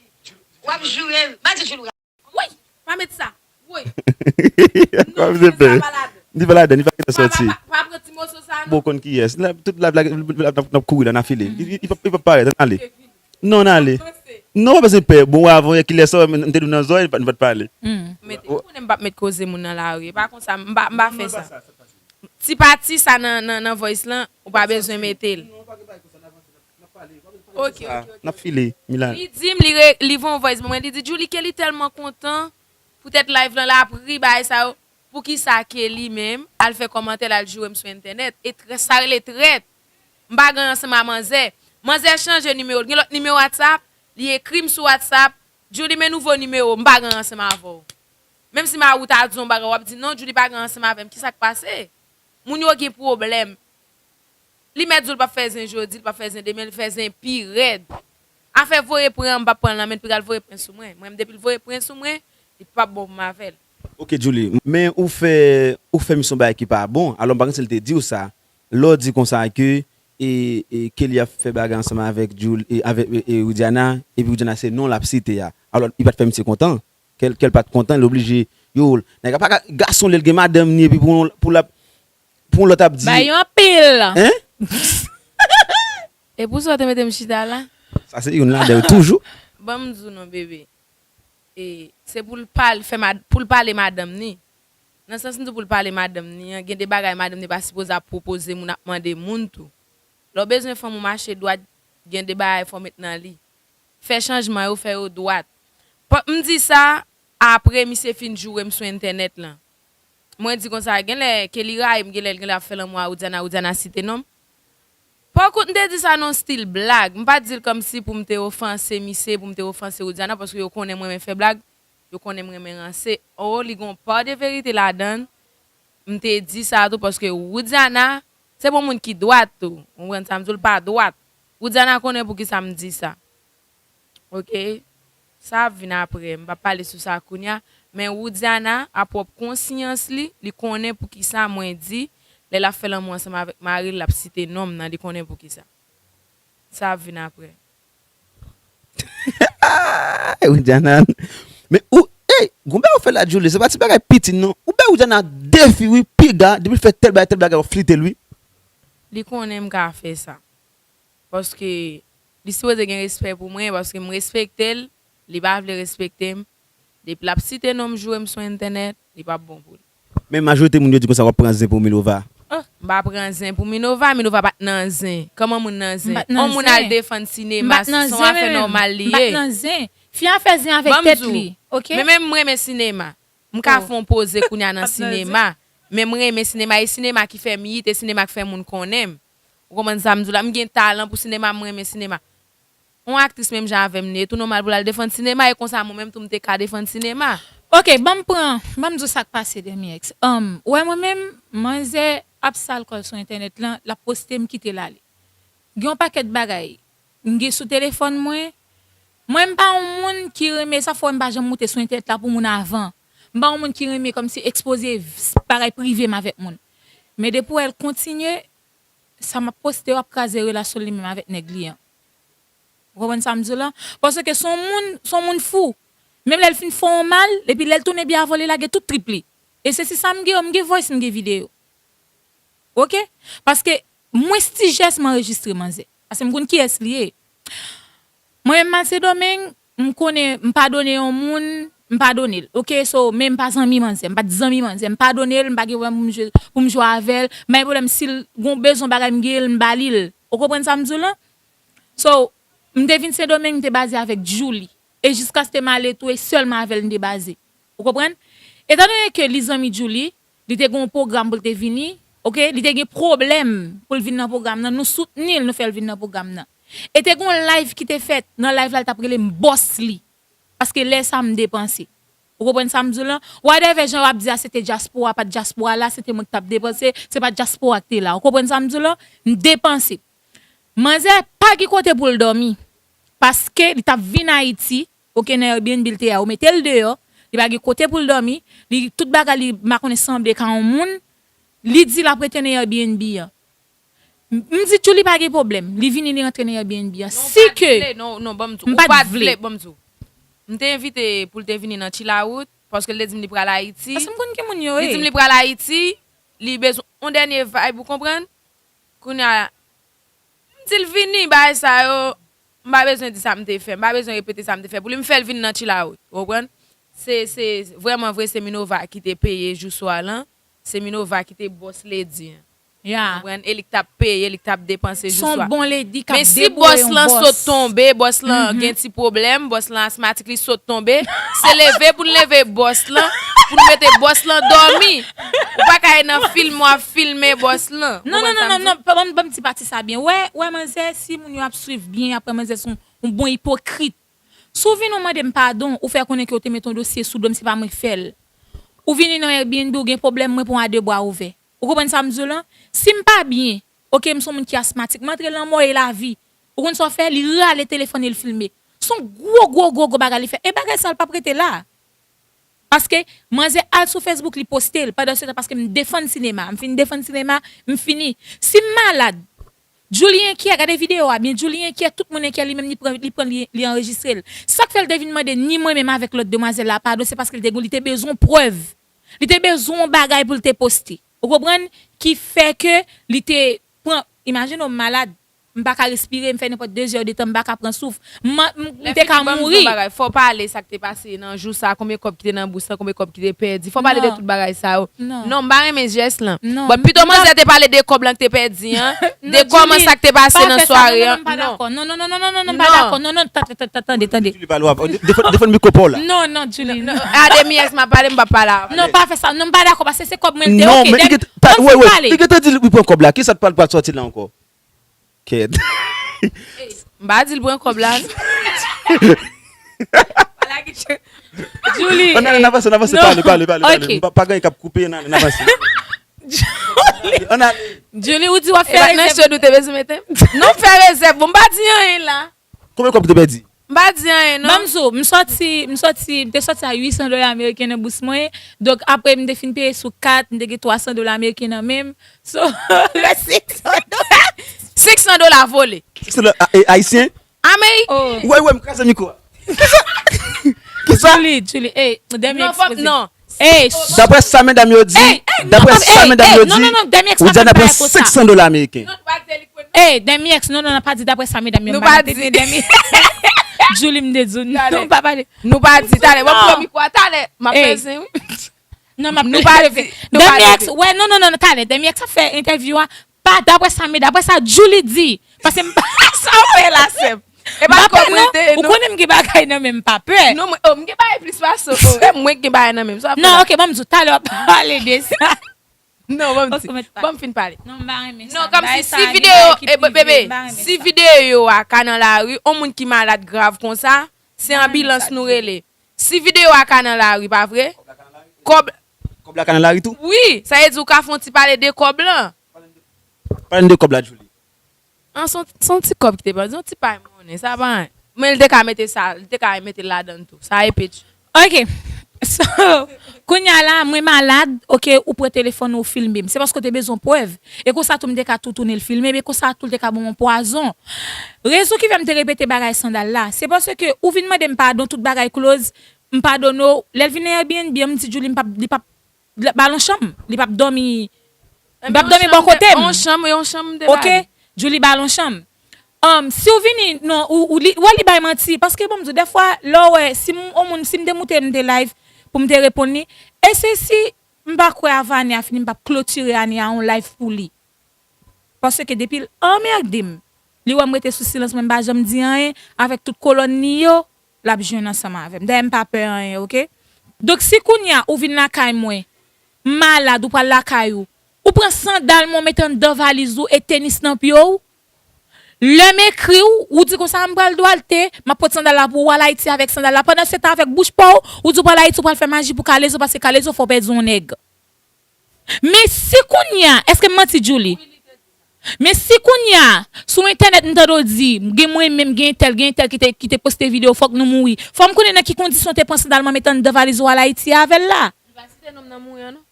W ap joure l. M a di Djouly. Woy! Pa met sa. Woy! Kòm se pè. Ni pa ladan, ni pa gentan sòti. Pa, pa, pa pran ti moso sa, non. Bon, konn kiyès. Tout live la, n ap kouri la, n ap file. Li p ap parèt, ann ale. Non, ann ale. Non, pa bezwen pè. Bon, avan, kilè sa, m te di w nan zòrèy, nou pa t pale. Mete, ou konnen m p ap met koze moun nan lari. E pa konsa, m pa, m pa fè sa. Ti pati sa nan, nan, nan voice lan, ou pa bezwen mete l. Ok, ok, ok. N ap file, Milan. Li di m, li re-, li voye yon voice ban mwen, li di, Djouly, ke li tèlman kontan, poutèt live lan, l ap ri, bagay sa yo. Poukisa ke li menm, al fè kòmantè, l al joure m sou entènèt? E trè-, sa rele trèt. M pa gen ansanm a manzè. Manzè chanje nimewo l. Gen lòt nimewo WhatsApp, li ekri m sou WhatsApp, Djouly, men nouvo nimewo, m pa gen ansanm avè w. Menm si Mawout a di yon bagay, w ap di, non, Djouly pa gen ansanm avè m. Kisa k pase? Moun yo gen pwoblèm. Li mèt di w l p ap fè zen jodi, l p ap fè zen demen, li fè zen pi rèd. Afè voye pran an, m p ap pran l nan men l, piga l voye pran sou mwen. Mwen, m depi l voye pran sou mwen, li p ap bon pou m avè l. Ok, Djouly, men ou fè, ou fè misyon bagay ki pa bon, alò m pa konn si l te di w sa. Lè w di konsa ke, e, e, Kelly ap fè bagay ansanm avèk Djouly, e, avèk, e, e, Widiana, epi Widiana se non l ap site a. Alò, li pa t fè misye kontan. Kè l, kè l pa t kontan, li oblije, yo, nèg la pa ka, gason lè l gen madanm ni, epi pou, pou l ap, pou yon lòt ap di. Ba yo anpil. Hein? E pou sa w te mete m chita la? Sa se youn ladan yo toujou. Ban m di w non, bebe. E se pou l pale, fè mad-, pou l pale madanm ni. Nan sans m di w pou l pale madanm ni an, gen de bagay madanm ni pa sipoze ap pwopoze moun, ap mande moun tou. Lè w bezwen fanm ou mache dwat, gen de bagay fò w met nan li. Fè chanjman yo, fè yo dwat. Pa, m di sa, apre misye fin joure m sou entènèt lan. Mwen di konsa, genlè Kelly rayi m, genlè, genlè ap fè lanmou a Widiana, Widiana site non m. Pòkont, m te di sa nan stil blag. M pa t di l kòmsi pou m te ofanse misye, pou m te ofanse Widiana, paske yo konnen m renmen fè blag, yo konnen m renmen ranse. O, li gon pa de verite ladan l. M te di sa tou, paske Widiana, se bon moun ki dwat tou. Ou konprann sa m di w, l pa dwat. Widiana konnen poukisa m di sa. Ok? Sa ap vin apre. M p ap pale sou sa kounye a. Men Widiana, a pwòp konsyans li, li konnen poukisa mwen di, lè l ap fè lanmou ansanm avèk mari l, l ap site non m nan, li konnen poukisa. Sa ap vin apre. Widiana. Men ou, ey, gon bagay ou fè la, Djouly, se pa ti bagay piti, non. Ou bay Widiana defi, wi, piga, depi l fè tèl bagay, tèl bagay, w ap flite l, wi. Li konnen m ka fè sa. Paske li sipoze gen respè pou mwen, paske m respekte l, li pa vle respekte m. Depi l ap site non m, joure m sou entènèt, li p ap bon pou li. Men majorite moun yo di konsa w ap pran zen pou Milova. Oh, m pa pran zen pou Milova, Milova pa t nan zen. Kòman moun nan zen? On moun al defann sinema, se yon afè nòmal li ye. M pa t nan zen. Fi a fè zen avèk tèt li, ok? Men menm mwen renmen sinema. M ka fè yon poze kounye a nan sinema. Men mwen renmen sinema. E sinema ki fè m it, e sinema ki fè moun konnen m. Ou konprann sa m di w la? M gen talan pou sinema, mwen renmen sinema. Yon aktris menm jan avè m li ye, tou nòmal pou l al defann sinema, e konsa mwen menm tou m te ka defann sinema. Ok, ban m pran, ban m di w sa k pase, Demi X. Um, ou wè mwen menm, manzè ap sal kò l sou entènèt lan, l ap poste, m kite l ale. Gen yon pakèt bagay m gen sou telefòn mwen. Mwen, m pa yon moun ki renmen, sa fè w wè m pa janm moute sou entènèt la pou moun avan. M pa yon moun ki renmen kòmsi ekspoze bagay prive m avèk moun. Men depi w wè l kontinye, sa m ap poste yo ap kraze relasyon li menm avèk nèg li an. Ou konprann sa m di w lan? Paske se yon moun, se yon moun fou. Menm lè l fin fè w mal, epi lè l tounen byen avè w, li lage tout trip li. E se si sa m gen yo, m gen voice, m gen videyo. Ok? Paske mwens ti jès m anrejistre manzè. Paske m konn kiyès li ye. Mwen menm m al Sendomeng, m konnen m padone yon moun, m padone l. Ok, so, men m pa zanmi manzè, m pa t zanmi manzè, m padone l, m pa gen pwoblèm pou m jwe, pou m jwe avè l, m pa gen pwoblèm si l gon bezwen bagay m gen l, m ba li l. Ou konprann sa m di w lan? So, m te vin Sendomeng, m te baze avèk Djouly. E jiskaske m ale tou, e sèlman avè l m te baze. Ou konprann? Etandone ke li zanmi Djouly, li te gen yon pwogram pou l te vini, ok? Li te gen pwoblèm pou l vin nan pwogram nan, nou soutni l, nou fè l vin nan pwogram nan. E te gen yon live ki te fèt, nan live la, l t ap rele m bòs li. Paske lè sa a, m depanse. Ou konprann sa m di w lan? Whatever jan w ap di a, se te dyaspora, pa t dyaspora la, se te mwen ki t ap depanse, se pa t dyaspora ki te la. Ou konprann sa m di w lan? M depanse. Manzè pa gen kote pou l dòmi. Paske li t ap vin Ayiti, ok, nan Airbnb li te a, yo mete l deyò, li pa gen kote pou l dòmi, li, tout bagay li, m pa konnen, sanble ka yon moun, li di l ap rete nan Airbnb an. M, m di Djouly pa gen pwoblèm, li vini, li rantre nan Airbnb an. Si ke m pa t vle, ban m di w. M te envite pou l te vini nan Chill Out, paske l te di m li pral Ayiti. Paske m konn ki moun yo ye. Li di m li pral Ayiti, li bezwen yon dènye vibe, ou konprann? Kounye a, m di l vini, bagay sa yo, m pa bezwen di sa m te fè, m pa bezwen repete sa m te fè pou li, m fè l vin nan Chill Out, ou konprann? Se, se, vrèman vre, se Minova ki te peye jou swa lan, se Minova ki te bòs ledi an. Ou konprann? E li k t ap peye, li k t ap depanse jou swa. Se yon bon ledi k ap debouye yon bòs. Men si bòs lan sot tonbe, bòs lan gen ti pwoblèm, bòs lan asmatik, li sot tonbe, se leve pou n leve bòs lan, pou n mete bòs lan dòmi. Ou pa ka nan fim w ap filme bòs lan. Non, non, non, non, non, ban m, ban m di pati sa byen. Wè, wè manzè, si moun yo ap swiv byen, apre manzè se yon, yon bon ipokrit. Si w vin ou mande m padon, ou fè konnen ke w te mete yon dosye sou do m, se pa mwen k fè l. Ou vini nan Airbnb, ou gen pwoblèm, mwen pran w a de bra ouvè. Ou konprann sa m di w lan? Si m pa byen, ok, m se yon moun ki asmatik, m antre lanmò e lavi. Ou konn sa w fè? Li rale telefòn li, l filme. Se yon gwo, gwo, gwo, gwo bagay li fè. E bagay sa, l p ap rete la. Paske manzè al sou Facebook, li poste l. Pandan se tan, paske m defann sinema. M fin defann sinema, m fini. Si m malad, Djouly enkyè, gade videyo a byen, Djouly enkyè, tout moun enkyè, li menm li pran, li pran, li, li anrejistre l. Sa k fè l te vin mande ni mwen menm avèk lòt demwazèl la padon, se paske l te, li te bezwen yon prèv. Li te bezwen yon bagay pou l te poste. Ou konprann? Ki fè ke li te pran, imajine w, m malad, m pa ka respire, m fè nenpòt de zè de tan, m pa ka pran souf. M, m, m te ka mouri. Lè fini, ban m di yon bagay, fò w pale sa k te pase nan jou sa, konbyen kòb ki te nan bous lan, konbyen kòb ki te pèdi. Fò w pale de tout bagay sa yo. Non. Non, m pa renmen jès lan. Non. Bon, pito manzè te pale de kòb lan ki te pèdi an, de kòman sa k te pase nan sware an. Non, non, non, non, non, non, non, non, m pa dakò. Non, non, non, tande, tande, tande. Djouly, pale w ap, defann, defann mikwo pa w la. Non, non, Djouly, non. A Demi X m ap pale, m p ap pale avè l. Non, pa fè sa. Non, m pa dakò, paske se kòb mwen l te, ok, men li gentan, wè, wè, li gentan di li pran kòb la. Kisa t pral, pral sòti la ankò? Kèt. M pa di l pran kòb la, non. Djouly. Ann ale, n avanse, n avanse, pale, pale, pale, pale. Pa, pa gen anyen k ap koupe, ann ale, n avanse. Ann ale. Djouly, ou di w ap fè rezèv. E pa nan chod ou te bezwen mete m? Non, m fè rezèv. Bon, m pa di anyen la. Konbyen kòb ou te pèdi? M pa di anyen, non. Ban m di w, m sòti, m sòti, m te sòti a uit san dola ameriken nan bous mwen. Donk, apre m te fin peye sou kat, m te gen twa san dola ameriken nan men m. So, rès senk san dola. Senk san dola vole. Senk san dola, a, e, ayisyen? Ameriken. Ou wè, ou wè, m kraze mikwo a. Kisa? Kisa? Djouly, Djouly, ey, Demi X poze. Non, fòk, non. Ey, sh- Daprè sa medam yo di, daprè sa medam yo di, Widiana pran senk san dola ameriken. Ey, Demi X, non, non, non, pa di daprè sa medam yo, m pa di Demi. Djouly, m te di w, non, pa pale. Nou pa di, talè, ban m pran mikwo a, talè, m ap fè zen, wi. Non, m ap leve. Demi X, wè, non, non, non, talè, Demi X ap fè entèvyou a, pa daprè sa, men daprè sa Djouly di. Paske m pa sa w fè la, sè m. E pa kòb rete, non. Ou konnen m gen bagay nan men m, m pa pè. Non, mwen, oh, m gen bagay plis pase w. Oh, e mwen ki gen bagay nan men m. Sa w ap fè la? Non, ok, ban m di w, talè w ap pale de sa. Non, ban m di. Ok, mèt pale. Ban m fin pale. Non, m pa renmen sa. Non, kòmsi si videyo, e, bebe, si videyo a ka nan lari, yon moun ki malad grav konsa, se anbilans nou rele. Si videyo a ka nan lari, pa vre? Kòb, kòb la ka nan lari tou? Wi, sa vle di ou ka fè yon ti pale de kòb lan. Pale n de kòb la, Djouly. An, se yon, se yon ti kòb ki te pèdi, yon ti pay monnen, sa pa anyen. Men li te ka mete sa, li te ka mete l ladan l tou. Sa e peti. Ok. So, kounye a la, mwen malad, ok, ou pran telefòn ou, ou filme m. Se paske w te bezwen prèv. E konsa tou m te ka tou tounen l filme, men konsa tou l te ka ban m yon pwazon. Rezon ki fè m te repete bagay sandal la, se paske ou vin mande m padon, tout bagay close, m padone w. Lè l vin nan Airbnb an, m di Djouly m p ap, li p ap, ba l yon chanm. Li p ap dòmi, li p ap dòmi bò kote m. Yon chanm, yon chanm de baz. Ok, Djouly ba l yon chanm. Um, si w vini, non, ou, ou li, wè li bay manti. Paske bon, m di w, dèfwa, lè w wè, si m, yon moun, si m te moute, m te live, pou m te reponn li, e se si m pa kwè avan ane a fini, m p ap klotire ane a yon live pou li. Paske depi l anmède m, li wè m rete sou silans, mwen m pa janm di anyen, avèk tout kolòn li yo, l ap jwenn ansanm avè m. Dayè, m pa pè anyen, ok? Donk, si kounye a ou vin lakay mwen, m malad, ou pral lakay ou, ou pran sandal mwen, ou mete anndan valiz ou e tenis nan pye w, lè m ekri w, ou di konsa, "M pral Dwalte, m ap pot sandal la pou ou, w al Ayiti avèk sandal la." Pandan se tan, avèk bouch pa w, ou di w pral Ayiti, ou pral fè maji pou Kalezo, paske Kalezo fè w pèdi yon nèg. Men si kounye a, èske m manti, Djouly? Men si kounye a, sou entènèt, m tande w di, gen mwen menm, gen entèl, gen entèl ki te, ki te poste videyo, fòk nou mouri. Fò m konnen nan ki kondisyon w te pran sandal mwen, mete anndan valiz ou al Ayiti avè l la. Li pa site non m nan mouri an, non.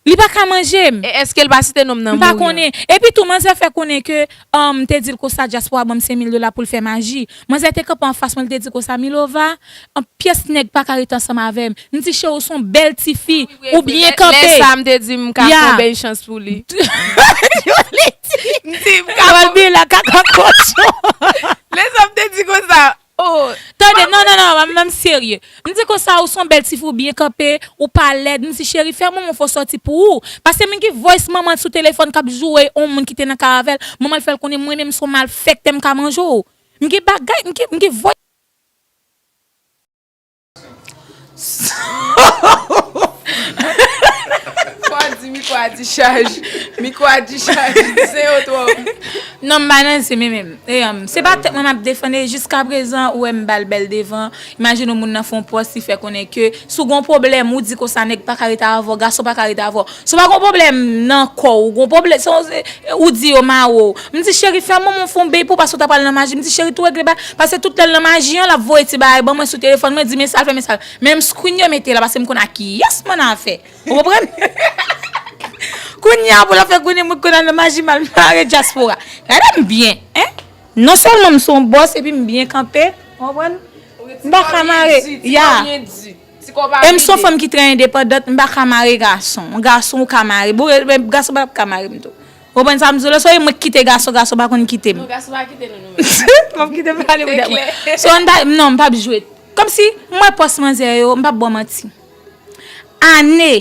Li pa ka manje m. E èske l pa site non m nan mouri an? M pa konnen. Epi tou, manzè fè konnen ke, um, m te di l konsa, dyaspora ban m senk mil dola pou l fè maji. Manzè te kanpe anfas mwen, li te di konsa, "Milova, an pyès nèg pa ka rete ansanm avè m." M di, "Cheri, ou se yon bèl tifi, ou byen kanpe." Lè sa, m te di m ka fè yon bèl chans pou li. M di m ka fè. Lè sa, m te di konsa, Oh, tande, non, non, non, m, m serye. M di konsa, ou se yon bèl tifi, ou byen kanpe, ou pa lèd. M di, "Cheri, fè manman w fè w sòti pou ou." Paske m gen voice manman l sou telefòn k ap joure yon moun ki te nan kay avè l. Manman l fè l konnen mwen menm se yon malfektè, m ka manje w. M gen bagay, m gen, m gen voice. Fò di mikwo a dichaj. Mikwo a dichaj. Se yo twòp. Non, m pa nan zen menm. E, um, se pa tèt mwen m ap defann, e jiskaprezan, ou wè m ba l bèl devan. Imajine w, moun nan fè yon pòs, li fè konnen ke si w gen yon pwoblèm, ou di konsa, nèg pa ka rete avè w, gason pa ka rete avè w. Si w pa gen yon pwoblèm nan kò w, ou gen yon pwoblèm, se, se, ou di yo mare w. M di, "Cheri, fè manman w fè yon bèy pou w, paske w ta pral nan maji." M di, "Cheri, tou regle ba, paske tout lè l nan maji an, l ap voye ti bagay ban mwen sou telefòn mwen, di men sa l fè, men sa l." Men m screen yo mete la, paske m konn a kiyès m annafè. Ou konprann? Kounye a, pou l ap fè konnen mwen konn al nan maji, m al mare dyaspora. Gade m byen, en? Non sèlman m se yon bòs, epi m byen kanpe, ou konprann? M pa ka mare, ya. E m se yon fanm ki trè endepandant, m pa ka mare gason. Gason ou ka mare. Bon, e, e, gason pa ka mare m tou. Ou konprann sa m di w la? Swa e mwen ki kite gason, gason pa konn kite m. Non, gason pa kite nou, nou menm. M ap kite m pale pou tèt mwen. So, m pa, non, m p ap jwe. Kòmsi, m wè pòs manzè yo, m p ap ba w manti. Ane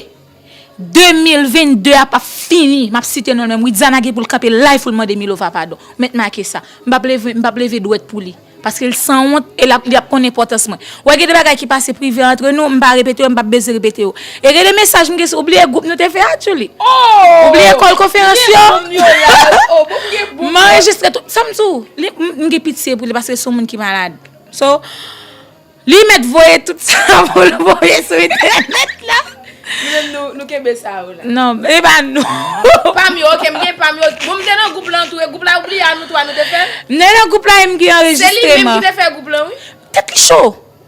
de mil venn de a p ap fini, m ap site non l menm. Widiana gen pou l kanpe live pou l mande Milova padon. Ou mèt make sa. M p ap leve, m p ap leve dwèt pou li. Paske l sanwont e l ap, li ap konn enpòtans mwen. Ou wè gen de bagay ki pase prive antre nou, m pa repete yo, m p ap bezwen repete yo. E gen de mesaj m gen, ou bliye gwoup nou te fè a, Djouly? Ou bliye kòl konferans yo? M anrejistre tout. Sa m di w, li, m, m gen pitye pou li paske se yon moun ki malad. So, li mèt voye tout sa pou l voye sou entènèt la. Nou menm nou, nou kenbe sa yo la. Non, e pa nou. Pa m yo, ok, m gen pa m yo. Bon, m te nan gwoup la, antoure gwoup la, ou bliye a nou twa nou te fè l? M te nan gwoup la e m gen anrejistreman. Se li menm ki te fè gwoup la, wi. Tèt li cho.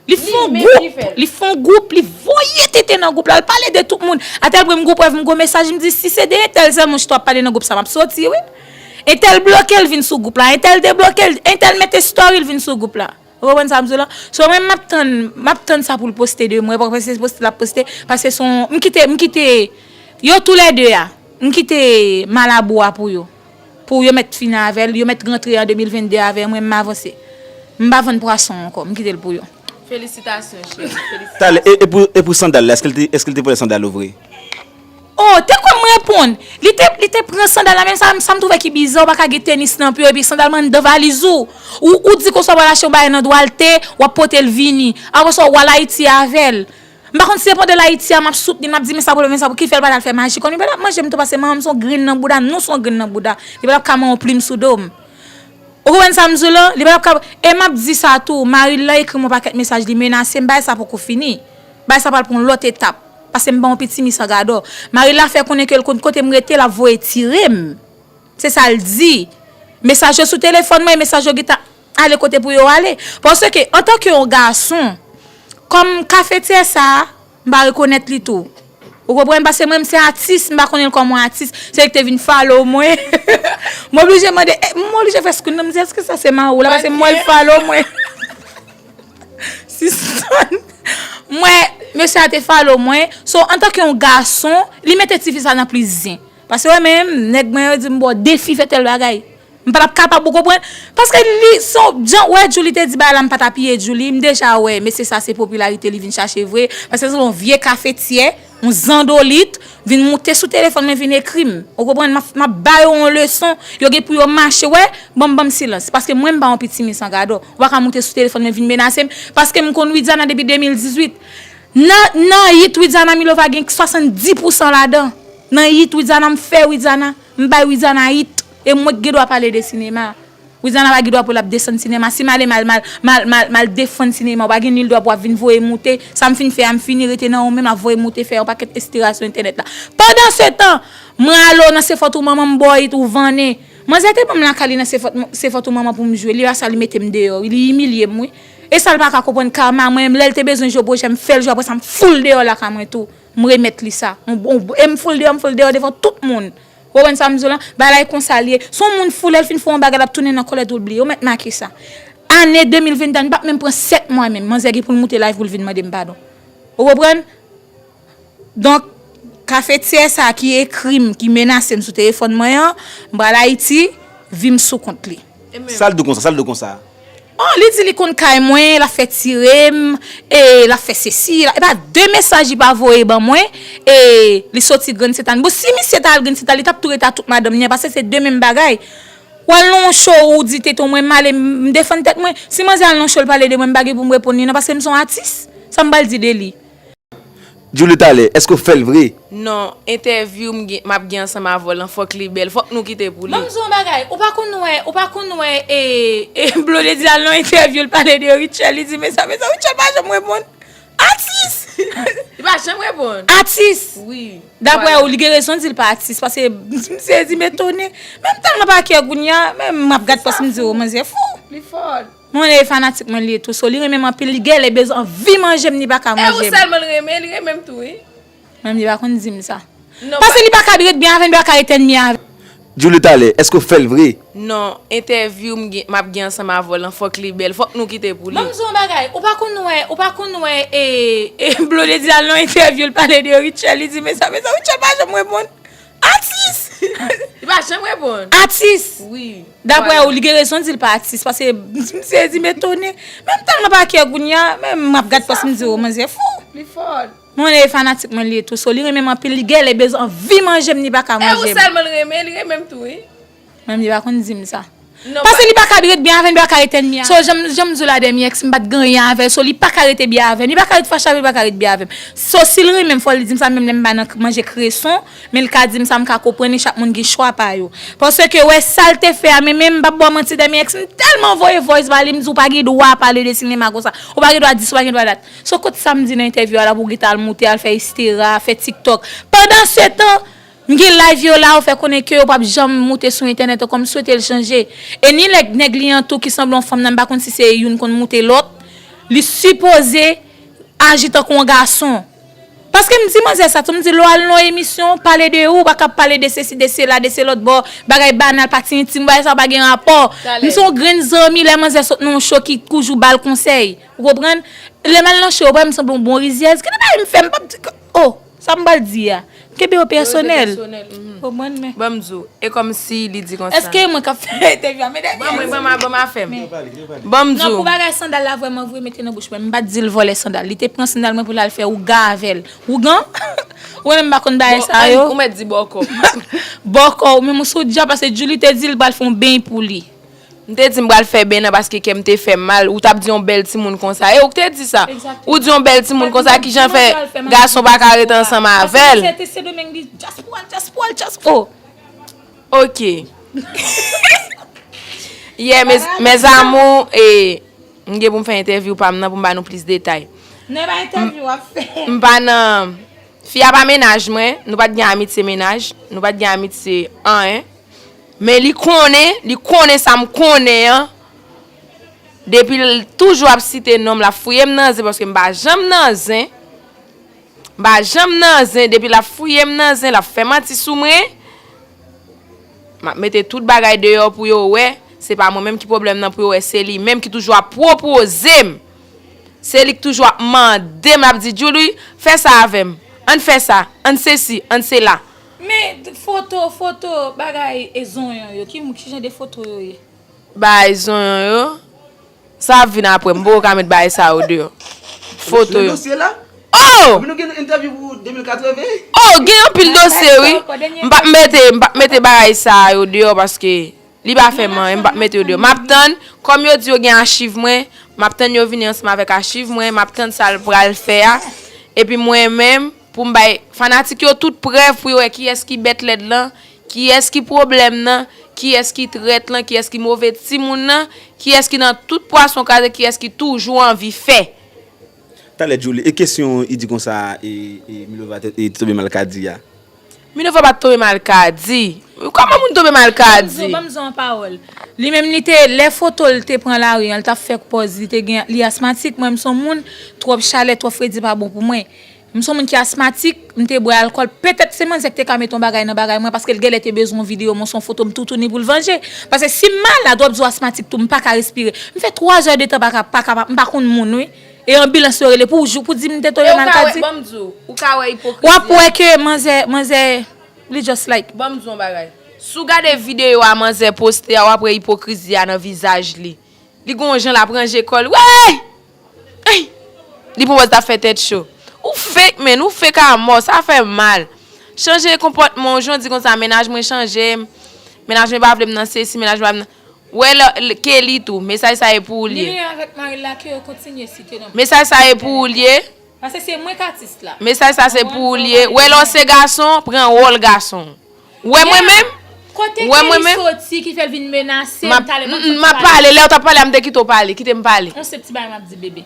Li fè yon gwoup, li fè yon gwoup, li voye tete nan gwoup la, l pale de tout moun. Atèl pwen m gon prèv, m gon mesaj, m di, "Si se de entèl sèlman w chita w ap pale nan gwoup sa, m ap soti, wi." Entèl bloke l vin sou gwoup la, entèl debloke l, entèl mete story l vin sou gwoup la. Ou konprann sa m di w la? So, mwen, m ap tann, m ap tann sa pou l poste de mwen, paske se poste l ap poste, paske se yon, m kite, m kite yo toulède a. M kite malabou a pou yo. Pou yo mèt fini avè l, yo mèt rantre an de mil venn de avè mwen, m avanse. M pa vann pwason ankò, m kite l pou yo. Felisitasyon, cheri. Felisitasyon. Talè, e, e pou, e pou sandal la, èske l te, èske l te vòlè sandal ou vre? Oh, te kwè m reponn. Li te, li te pran sandal la, menm sa, sa m twouve ki biza, ou pa ka gen tenis nan pye w, epi sandal mwen anndan valiz ou. Ou, ou di konsa w pral achte yon bagay nan Dwalte, w ap pote l vini. Apre sa, w al Ayiti avè l. M pa konn si se pandan l Ayiti a, m ap soutni l, m ap di, men sa pou l, men sa pou ki fè l pa t al fè maji kò l. Li pa t ap manje m tou, paske manman m se yon grenn nan bouda, nou se yon grenn nan bouda. Li pa t ap ka mete yon plim sou do m. Ou konprann sa m di w lan? Li pa t ap ka. E m ap di sa tou, mari l lan ekri m yon pakèt mesaj, li menase m, bagay sa poko fini. Bagay sa pral pran yon lòt etap. Paske m pa yon pitimi san gadò. Mari l la fè konnen ke l konn kote m rete, l ap voye tire m. Se sa l di. Mesaj yo sou telefòn mwen, mesaj yo gentan ale kote pou yo ale. Paske, antanke yon gason, kòm kafetyè sa a, m pa rekonèt li tou. Ou konprann? Paske mwen, m se atis, m pa konnen l kòm yon atis. Se li ki te vin follow mwen. M oblije mande, eh, m oblije fè screen nan, m di, èske sa se mari w la? Paske m wè l follow mwen. Sispann. Mwen, mesye a te follow mwen. So, antanke yon gason, li mete tifi sa nan prizyen. Paske wè menm, nèg mwen yo di m, bon, defi fè tèl bagay. M pa t ap kapab, ou konprann? Paske li, se yon jan, wè, Djouly te di bagay la, m pa t apiye Djouly, m deja wè, mesye sa se popilarite li vin chache vre, paske se yon vye kafetyè, yon zandolit, vin moute sou telefòn mwen, vin ekri m. Ou konprann? M ap, m ap ba yo yon leson, yo gen pou yo mache, wè, ban m, ban m silans, paske mwen, m pa yon pitimi san gadò. Ou pa ka moute sou telefòn mwen, vin menase m, paske m konn Widiana depi de mil dizuit. Nan, nan hit Widiana Milova gen swasanndis pousan ladan. Nan hit Widiana, m fè Widiana, m bay Widiana hit. E mwen k gen dwa pale de sinema. Widiana pa gen dwa pou l ap desann sinema. Si m ale mal, mal, mal, mal, mal defann sinema, ou pa gen nil dwa pou w ap vin voye moute. Sa m fin fè a, m fini rete nan ou menm ap voye moute, fè yon pakèt estirasyon entènèt la. Pandansetan, mwen ale w nan se fòt ou manman m ba w hit ou vannen. Manzè te ban m lakay li nan se fòt, se fòt ou manman pou m jwe. Li a sa li mete m deyò. Li imilye m, wi. E sa l pa ka konprann, kama mwen menm, lè l te bezwen jwe pwojè, m fè l jwe, apre sa m foul deyò lakay mwen tou. M remèt li sa. M, m, e m foul deyò, m foul deyò devan tout moun. Ou konprann sa m di w lan? Bagay la e konsa l ye. Se yon moun fou, lè l fin fè yon bagay, l ap tounen nan kòlèt ou, l bliye. Ou mèt make sa. Ane de mil venntwa, m p ap menm pran sèt mwa menm. Manzè gen pou l moute live pou l vin mande m padon. Ou konprann? Donk, kafetyè sa a ki ekri m, ki menase m sou telefòn mwen an, m pral Ayiti, vi m sou kont li. Sa l di w konsa, sa l di w konsa? Oh, li di li konn kay mwen, l ap fè tire m, e l ap fè sesi, l ap, e pa de mesaj li pa voye ban mwen, e li soti Grann Sentani. Bon, si misye ta al Grann Sentani, li t ap tou rete ak tout madanm li an, paske se de menm bagay. W al nan yon show, ou di tete w mwen m ale, m defann tèt mwen. Si manzè al nan show, l pale de mwen, m pa gen pou m reponn li non, paske m se yon atis. Sa m pral di de li? Djouly, talè, èske w fè l vre? Non, entèvyou m gen, m ap gen ansanm avè w lan, fòk li bèl, fòk nou kite pou li. Ban m di w yon bagay, ou pa konn wè, ou pa konn wè, e, e, Blondedy al nan entèvyou, l pale de Rutshelle, li di, men sa, men sa, Rutshelle pa janm reponn. Atis! Li pa janm reponn. Atis! Wi. Daprè ou, li gen rezon di l pa atis, paske misye di, men tonnè. Men m tèlman pa kè kounye a, men m ap gad pòs m di, o, manzè fou. Li fò. Mwen e fanatik mwen li ye tou, so li renmen m anpil, li genlè bezwen anvi manje m, li pa ka manje m. E ou sèlman l renmen, li renmen m tou, wi. Menm li pa konn di m sa. Non, paske li pa ka ret byen avè m, li pa ka ret ènmi avè m. Djouly, talè, èske w fè l vre? Non, entèvyou m gen, m ap gen ansanm avè w lan, fòk li bèl, fòk nou kite pou li. Ban m di w yon bagay, ou pa konn wè, ou pa konn wè, e, e, Blondedy al nan entèvyou, l pale de Rutshelle, li di, men sa, men sa, Rutshelle pa janm reponn. Atis! Li pa janm reponn. Atis! Wi. Daprè ou, li gen rezon di l pa atis, paske misye di, men tonnè. Men m tèlman pa kè kounye a, men m ap gad pòs m di, o, manzè fou. Li fò. Mwen e fanatik mwen li ye tou, so li renmen m anpil, li genlè bezwen anvi manje m, li pa ka manje m. E ou sèlman l renmen, li renmen m tou, wi. Menm li pa konn di m sa. Non, paske li pa ka ret byen avè m, li pa ka ret ènmi avè m. So, jan m, jan m di w la, dènye èks, m pa t gen anyen avè l, so li pa ka rete byen avè m, li pa ka ret fache avè m, li pa ka ret byen avè m. So, si l renmen m, fò li di m sa, menm lè m pa nan k-, manje kreson, men l ka di m sa, m ka konprann, e chak moun gen chwa pa yo. Paske wè sa l te fè a, men, men m p ap ba w manti, dènye èks, m tèlman voye voice ba li, m di w pa gen dwa pale de sinema konsa, ou pa gen dwa di sa, ou pa gen dwa dat. So, kot sa m di nan entèvyou a la pou w gentan al moute, al fè estera, fè TikTok. Pandansetan, m gen live yo la, ou fè konnen ke yo p ap janm moute sou entènèt ankò, m swete l chanje. E ni nèg, nèg li an tou ki sanble yon fanm nan, m pa konn si se youn konn moute lòt, li sipoze aji tankou yon gason. Paske m di manzè sa tou, m di lè w al nan yon emisyon, pale de ou, ou pa ka ap pale de sesi, de sela, de se lòt bò, bagay banal, pati entim, bagay sa pa gen rapò. M se yon grenn zanmi, lè manzè sot nan yon show ki toujou ba l konsèy. Ou konprann? Lè m al nan show, ou pa wè m sanble yon bon rizyèz? Ki bagay m fè? M p ap di, oh! sa m pral di a. Kenbe yo pèsonèl. Konprann, men. Ban m di w, e kòmsi li di konsa. Èske mwen k ap fè entèvyou a? Men dènye. Ban mwen, ban mwen, ban mwen afè m. Ban m di w. Non, pou bagay sandal la, vrèman vre, mete nan bouch mwen. M pa t di l vòlè sandal. Li te pran sandal mwen pou l al fè ougan avè l. Ougan? Ou wè, m pa konn bagay sa yo. Ou mèt di bòkò. Bòkò, ou menm ou sou djab, paske Julie te di l pral fè yon beny pou li. M te di m pral fè beny nan paske kè m te fè m mal. Ou t ap di yon bèl timoun konsa. E ou k te di sa? Ou di yon bèl timoun konsa, kijan fè gason pa ka rete ansanm avè l? Paske se Sendomeng li, just pou al, just pou al, just pou. Ok. Yeah, mes, mes amours, e, m gen pou m fè entèvyou pa m nan pou m ba nou plis detay. Non, e pa entèvyou w ap fè. M pa nan, fi a pa mennaj mwen, nou pa t gen amitye mennaj, nou pa t gen amitye anyen. Men li konnen, li konnen sa m konnen an. Depi l toujou ap site non m, l ap fouye m nan zen, paske m pa janm nan zen. M pa janm nan zen, depi l ap fouye m nan zen, l ap fè manti sou mwen. M ap mete tout bagay deyò pou yo wè. Se pa mwen menm ki pwoblèm nan pou yo wè, se li menm ki toujou ap pwopoze m. Se li ki toujou ap mande m, l ap di, "Djouly, fè sa avè m. Ann fè sa, ann sesi, ann sela." Men foto, foto, bagay e zonyon yo, ki, ki jan de foto yo ye? Bagay zonyon yo, sa ap vin apre, m poko ka met bagay sa yo deyò. Foto yo. Nan dosye la? Oh! Epi nou gen entèvyou pou de mil katreven? Oh, gen anpil dosye, wi. M p ap mete, m p ap mete bagay sa yo deyò paske li pa fè m anyen, m p ap mete yo deyò. M ap tann, kòm yo di yo gen achiv mwen, m ap tann yo vini ansanm avèk achiv mwen, m ap tann sa l pral fè a. Epi mwen menm, pou m bay fanatik yo tout prèv pou yo wè kiyès ki bèt lèd lan, kiyès ki pwoblèm nan, kiyès ki trèt lan, kiyès ki move timoun nan, kiyès ki nan tout pwason kraze, kiyès ki toujou anvi fè. Talè Djouly, e kesyon i di konsa, e, e Milova te, e tonbe malkadi a? Milova pa t tonbe malkadi. Kòman moun tonbe malkadi? Ban m di w, ban m di w yon pawòl. Li menm, li te, lè foto l te pran lari an, li t ap fè pòz, li te gen, li asmatik. Mwen, m se yon moun, twòp chalè, twòp fredi pa bon pou mwen. M se yon moun ki asmatik, m te bwè alkòl. Petèt se manzè ki te ka mete yon bagay nan bagay mwen, paske l genlè te bezwen yon videyo, mwen se yon foto m toutouni pou l vanje. Paske si m malad, w ap di w asmatik tou, m pa ka respire. M fè twa zè de tan pa ka, pa ka, m pa konn moun, wi. E anbilans yo rele pou jou, pou di m te tonbe malkadi. Ban m di w, ou ka wè ipokrizi a. W ap wè ke manzè, manzè, li just like. Ban m di w yon bagay. Si w gade videyo a manzè poste a, w ap wè ipokrizi a nan vizaj li. Li gon jan l ap ranje kò l. Wey! Ey! Li pran pòz t ap fè tèt cho. Ou fake, man, ou fake a mò, sa fè m mal. Chanje konpòtman w, jan w di konsa, mennaj mwen chanje m. Mennaj mwen pa vle m nan sesi, mennaj mwen pa vle m nan. Wè lè, lè, Kelly tou, mesaj sa e pou ou l ye. Li menm avèk mari l la, ke yo kontinye site non. Mesaj sa e pou ou l ye. Paske se mwen k atis la. Mesaj sa se pou ou l ye. Wè lè w se gason, pran wòl gason. Wè mwen menm. Kote Kelly soti ki fè l vin menase m talè, m ap pale, lè w t ap pale a, m te kite w pale, kite m pale. Yon sèl ti bagay m ap di bebe.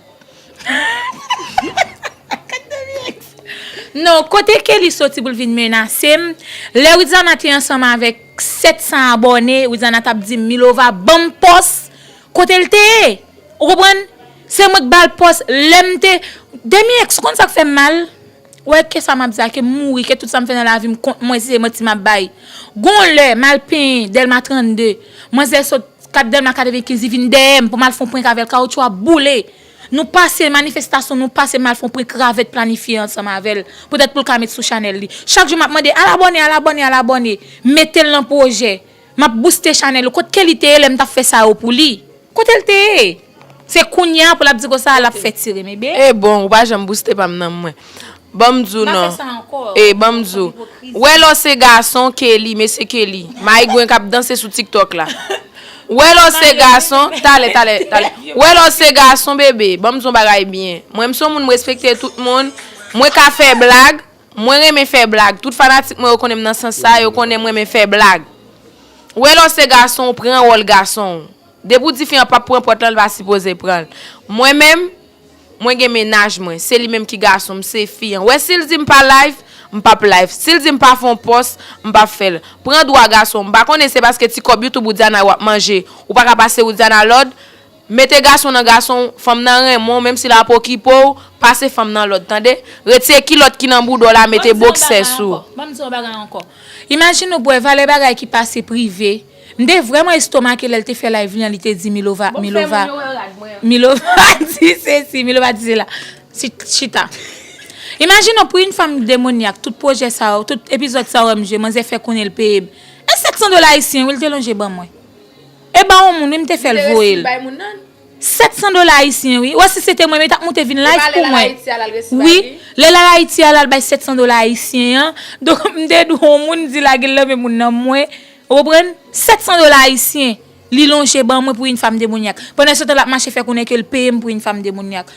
Non, kote Kelly soti pou l vin menase m? Lè Widiana te ansanm avèk sèt san abòne, Widiana t ap di m, "Milova, ban m pòs." Kote l te ye? Ou konprann? Se mwen k ba l pòs lè m te. Demi ex, ou konn sa k fè m mal? Ou wè ke sa m ap di a, ke m mouri, ke tout sa m fè nan lavi m kont mwen, si se manti m ap bay. Gon lè, m al penyen Dèlma trannde. Manzè sot kat Dèlma katrevenkenz, li vin dèyè m pou m al fè yon prank avè l, kawoutchou ap boule. Nou pase manifestasyon, nou pase, m al fè yon prank ravèt planifye ansanm avè l. Poutèt pou l ka met sou chanèl li. Chak jou m ap mande, "Al abòne, al abòne, al abòne." Mete l nan pwojè. M ap bouste chanèl ou. Kot Kelly te ye lè m t ap fè sa yo pou li? Kote l te ye? Se kounye a pou l ap di konsa l ap fè tire m, ebyen. E bon, ou pa janm bouste pa m nan mwen. Ban m di w non. E ban m di w. Wè lè w se gason, Kelly, mesye Kelly. Mayigwen k ap danse sou TikTok la. Wè lè w se gason, talè, talè, talè. Wè lè w se gason, bebe. Ban m di w yon bagay byen. Mwen, m se yon moun, m respekte tout moun. Mwen ka fè blag. Mwen renmen fè blag. Tout fanatik mwen, yo konnen m nan sans sa, yo konnen m renmen fè blag. Wè lè w se gason, w pran wòl gason w. Depi w di fi an p ap pran pòt lan, l pa sipoze pran l. Mwen menm, mwen gen mennaj mwen. Se li menm ki gason m, se fi an. Wè si l di m pa live, m p ap live. Si l di m pa fè yon pòs, m p ap fè l. Pran dwa gason w. M pa konnen se paske ti kòb YouTube Widiana yo w ap manje. Ou pa ka pase Widiana lòd. Mete gason nan gason, fanm nan renmen w, menm si l ap okipe w, pase fanm nan lòd, tande? Retire kilòt ki nan bouda w la, mete boksè sou. Ban m di w yon bagay ankò. Imajine w bwè valè bagay ki pase prive. M te vrèman estomake lè l te fè live li an, li te di Milova, Milova, Milova di sesi, Milova di sela. Chita. Imajine w pou yon fanm demonyak, tout pwojè sa yo, tout epizòd sa yo m jwe, manzè fè konnen l peye m. E sèt san dola ayisyen, wi, l te lonje ban mwen. E ba yon moun, wi, m te fè l voye l. Sèt san dola ayisyen, wi. Ou wè, si se te mwen, m t ap moute vin live pou mwen. Wi, lè l al Ayiti a, l al bay sèt san dola ayisyen an. Donk, m te di yon moun, di lage l nan men moun nan mwen. Ou konprann? Sèt san dola ayisyen, li lonje ban mwen pou yon fanm demonyak. Pandan se tan, l ap mache fè konnen ke l peye m pou yon fanm demonyak.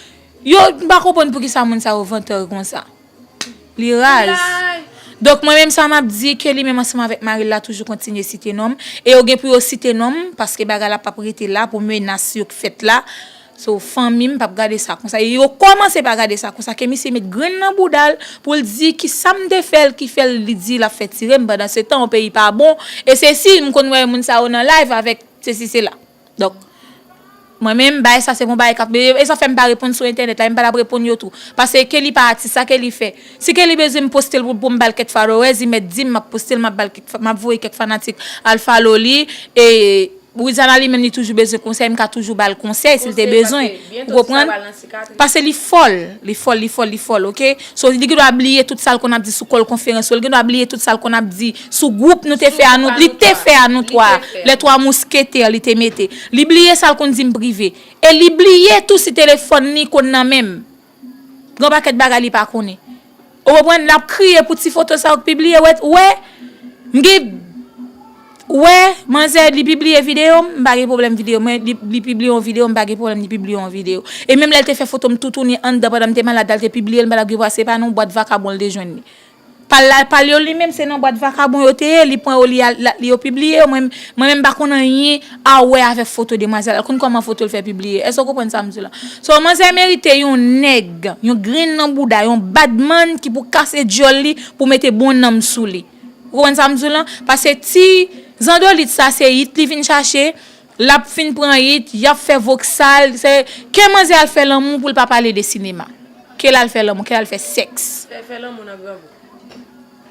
Yo, m pa konprann poukisa moun sa yo vantè konsa. Li raz. Donk, mwen menm sa m ap di, ke li menm ansanm avèk mari l la toujou kontinye site non m. E yo gen pou yo site non m, paske bagay la p ap rete la pou menas yo k fèt la. So, fanmi m p ap gade sa konsa. E yo kòmanse pa gade sa konsa, ke misye met grenn nan bouda l pou l di ki sa m te fè l, ki fè l, li di l ap fè tire m. Pandan se tan, yon peyi pa bon. E se si m konn wè moun sa yo nan live avèk sesi sela. Donk, mwen menm, bagay sa se bon bagay k ap, e sa fè m pa reponn sou entènèt la, e m pa t ap reponn yo tou. Paske ke li pa atis, sa ke li fè. Si ke li bezwen m poste l pou, pou m ba l kèk followers, li mèt di m, m ap poste l, m ap ba l kèk, m ap voye kèk fanatik al follow li, e Widiana li menm li toujou bezwen konsèy, m ka toujou ba l konsèy si l te bezwen. Ou konprann? Paske li fòl, li fòl, li fòl, li fòl, oke? So, li gen dwa bliye tout sa l konn ap di sou kòl konferans yo, li gen dwa bliye tout sa l konn ap di sou gwoup nou te fè a nou, li te fè a nou twa, lè twa mousketè li te mete. Li bliye sa l konn di m prive. E li bliye tou si telefòn li konn nan men m. Gen yon pakèt bagay li pa konnen. Ou konprann? L ap kriye pou ti foto sa yo k pibliye. Wè, wè, m gen, wè, manzè, li pibliye videyo m, m pa gen pwoblèm videyo, men li, li pibliye yon videyo, m pa gen pwoblèm li pibliye yon videyo. E menm lè l te fè foto m toutouni anndan pandan m te malad la, l te pibliye l, m pa t ap gen pwoblèm, se pa nan yon bwat vakabon l te jwenn li. Pa l la, pa l yo li menm, se nan bwat vakabon yo te ye, li pran yo, li al, la, li yo pibliye yo, mwen, mwen menm m pa konn anyen a wè avèk foto demwazèl la, konn kòman foto l fè pibliye. Èske w konprann sa m di w la? So, manzè merite yon nèg, yon grenn nan bouda, yon badman ki pou kase djòl li, pou mete bon nanm sou li. Ou konprann sa m di w la? Paske ti zandolit sa, se it li vin chache, l ap fin pran it, y ap fè voksal, se, ke manzè al fè lanmou pou l pa pale de sinema. Ke l al fè lanmou, ke l al fè sèks. Fè, fè lanmou nan grangou.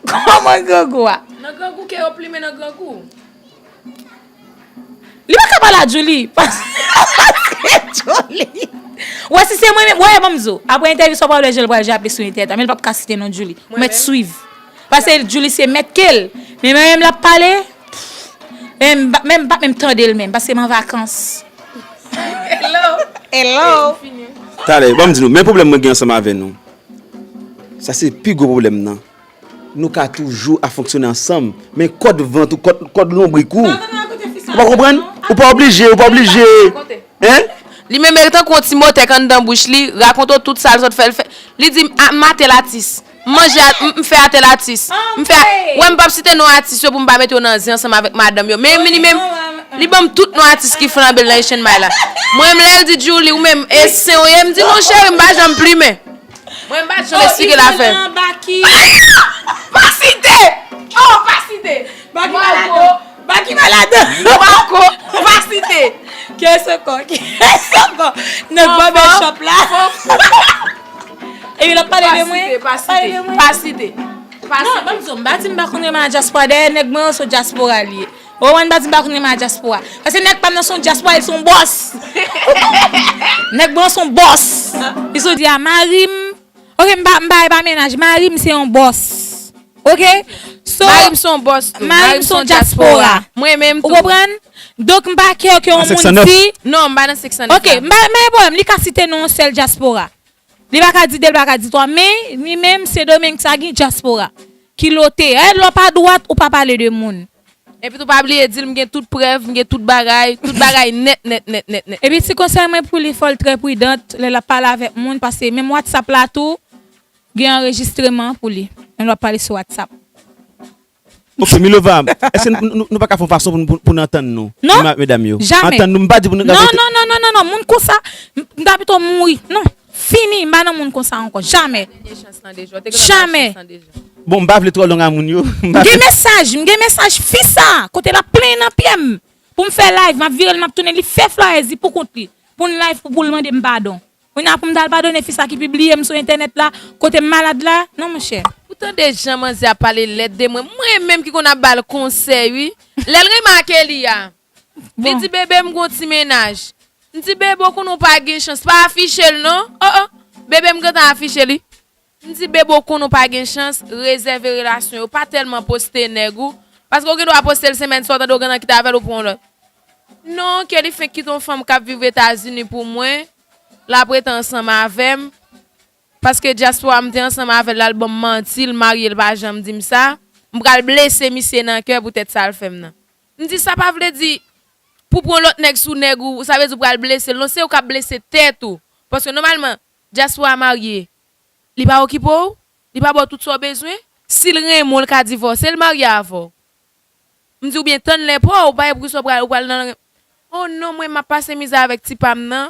Kòman grangou a? Nan grangou, ke yo plimen nan grangou. Li pa ka pale a Djouly. Paske Djouly. Wè, si se mwen menm, wè, ban m di w. Apre entèvyou sa, w pral wè jan l pral jape sou entènèt la, men l p ap ka site non Djouly. Ou mèt swiv. Paske Djouly se mèt ke l. Men mwen menm l ap pale, men m pa, men m pa menm tande l menm, paske m an vakans. Hello. Hello. Talè, ban m di nou, men pwoblèm mwen gen ansanm avè nou. Sa se pi gwo pwoblèm nan. Nou ka toujou ap fonksyone ansanm, men kòd vant ou, kòd, kòd lonbrik ou. Ou pa konprann? Ou pa oblije, ou pa oblije. Hein? Li menm, e tankou yon ti motè k anndan bouch li, rakonte w tout sa l sot fè, l fè. Li di, "A, m atèl atis. M manje a, m, m fè atèl atis. M fè a," wè, m p ap site non atis yo pou m pa mete yo nan zen ansanm avèk madanm yo. Men li menm, li ban m tout non atis ki flanbe l nan Echanmay la. Mwen menm, lè l di, "Djouly, ou menm, e sen w ye?" M di, "Non, cheri, m pa janm plimen." Mwen, m pa t janm eksplike l afè. Pa site! Oh, pa site! Baki pa ladan. Baki pa ladan. Marco, pa site! Kè soko, kè soko. Nan barber shop la. Epi l ap pale de mwen. Pa site, pa site, pa site. Non, ban m di w, m pa di m pa konn renmen a dyaspora. Dayè, nèg mwen an, se dyaspora li ye. Ou konprann, m pa di m pa konn renmen a dyaspora. Paske nèg pa m nan se yon dyaspora, li se yon bòs. Nèg mwen se yon bòs. Li sot di a mari m. Oke, m pa, m pa, e pa mennaj. Mari m se yon bòs. Oke? So, mari m se yon bòs tou. Mari m se yon dyaspora. Mwen menm tou. Ou konprann? Donk, m pa kè ke yon moun di. Non, m pa nan senk san nèf la. Oke, m pa, men pwoblèm, li ka site non yon sèl dyaspora. Li pa ka di de, li pa ka di twa, men li menm, Sendomeng sa gen dyaspora. Ki lote. E lè w pa dwat, ou pa pale de moun. Epi tou pa bliye di l, m gen tout prèv, m gen tout bagay, tout bagay nèt, nèt, nèt, nèt, nèt. Epi ti konsèy mwen pou li, fò l trè pridant lè l ap pale avèk moun, paske menm WhatsApp la tou, gen anrejistreman pou li. Lè l ap pale sou WhatsApp. Ok, Milova, èske n, nou, nou pa ka fè yon fason pou, pou, pou n antann nou? Non, medam yo. Jamè. Antann nou, m pa di pou nou. Non, non, non, non, non, non, moun konsa, m, m ta pito mouri. Non, fini, m pa nan moun konsa ankò. Jamè. Dènye chans lan deja. Ou te gentan bay chans lan deja. Bon, m pa vle twò long a moun yo. M gen mesaj, m gen mesaj fi sa, kote l ap plenyen nan pye m. Pou m fè live, m ap vire l, m ap tounen, li fè flyers, li pou kont li. Pou l live, pou, pou l mande m padon. Kounye a pou m t al padone fi sa ki pibliye m sou entènèt la, kote m malad la, non monchè. Ou tande jan manzè ap pale lèd de mwen, mwen menm ki konn ap ba l konsèy wi. Lè l remake li a, li di, "Bebe, m gon ti mennaj." M di, "Bebe, ou konnen w pa gen chans, pa afiche l non." Oh, oh. Bebe, m gentan afiche li. M di, Bebe, w konnen w pa gen chans, rezève relasyon yo, pa tèlman poste nèg ou, paske w gen dwa poste l semèn sa, w tande w gen nan kite avè l, ou pran yon lòt. Non, Kelly fenk kite yon fanm k ap viv Etazini pou mwen, l ap rete ansanm avè m, paske dyaspora m te ansanm avè l, l al ban m manti, l marye, l pa janm di m sa. M pral blese misye nan kè poutèt sa l fè m nan. M di, sa pa vle di pou pran lòt nèg sou nèg ou, sa vle di w pral blese l. Non, se ou k ap blese tèt ou. Paske nòmalman, dyaspora marye, li pa okipe w, li pa ba w tout sa w bezwen. Si l renmen w, l ka divòse l, marye avè w. M di, oubyen tann lè pa w, ou pa wè poukisa w pral, ou pral nan. Oh non, mwen, m ap pase mizè avèk ti pa m nan.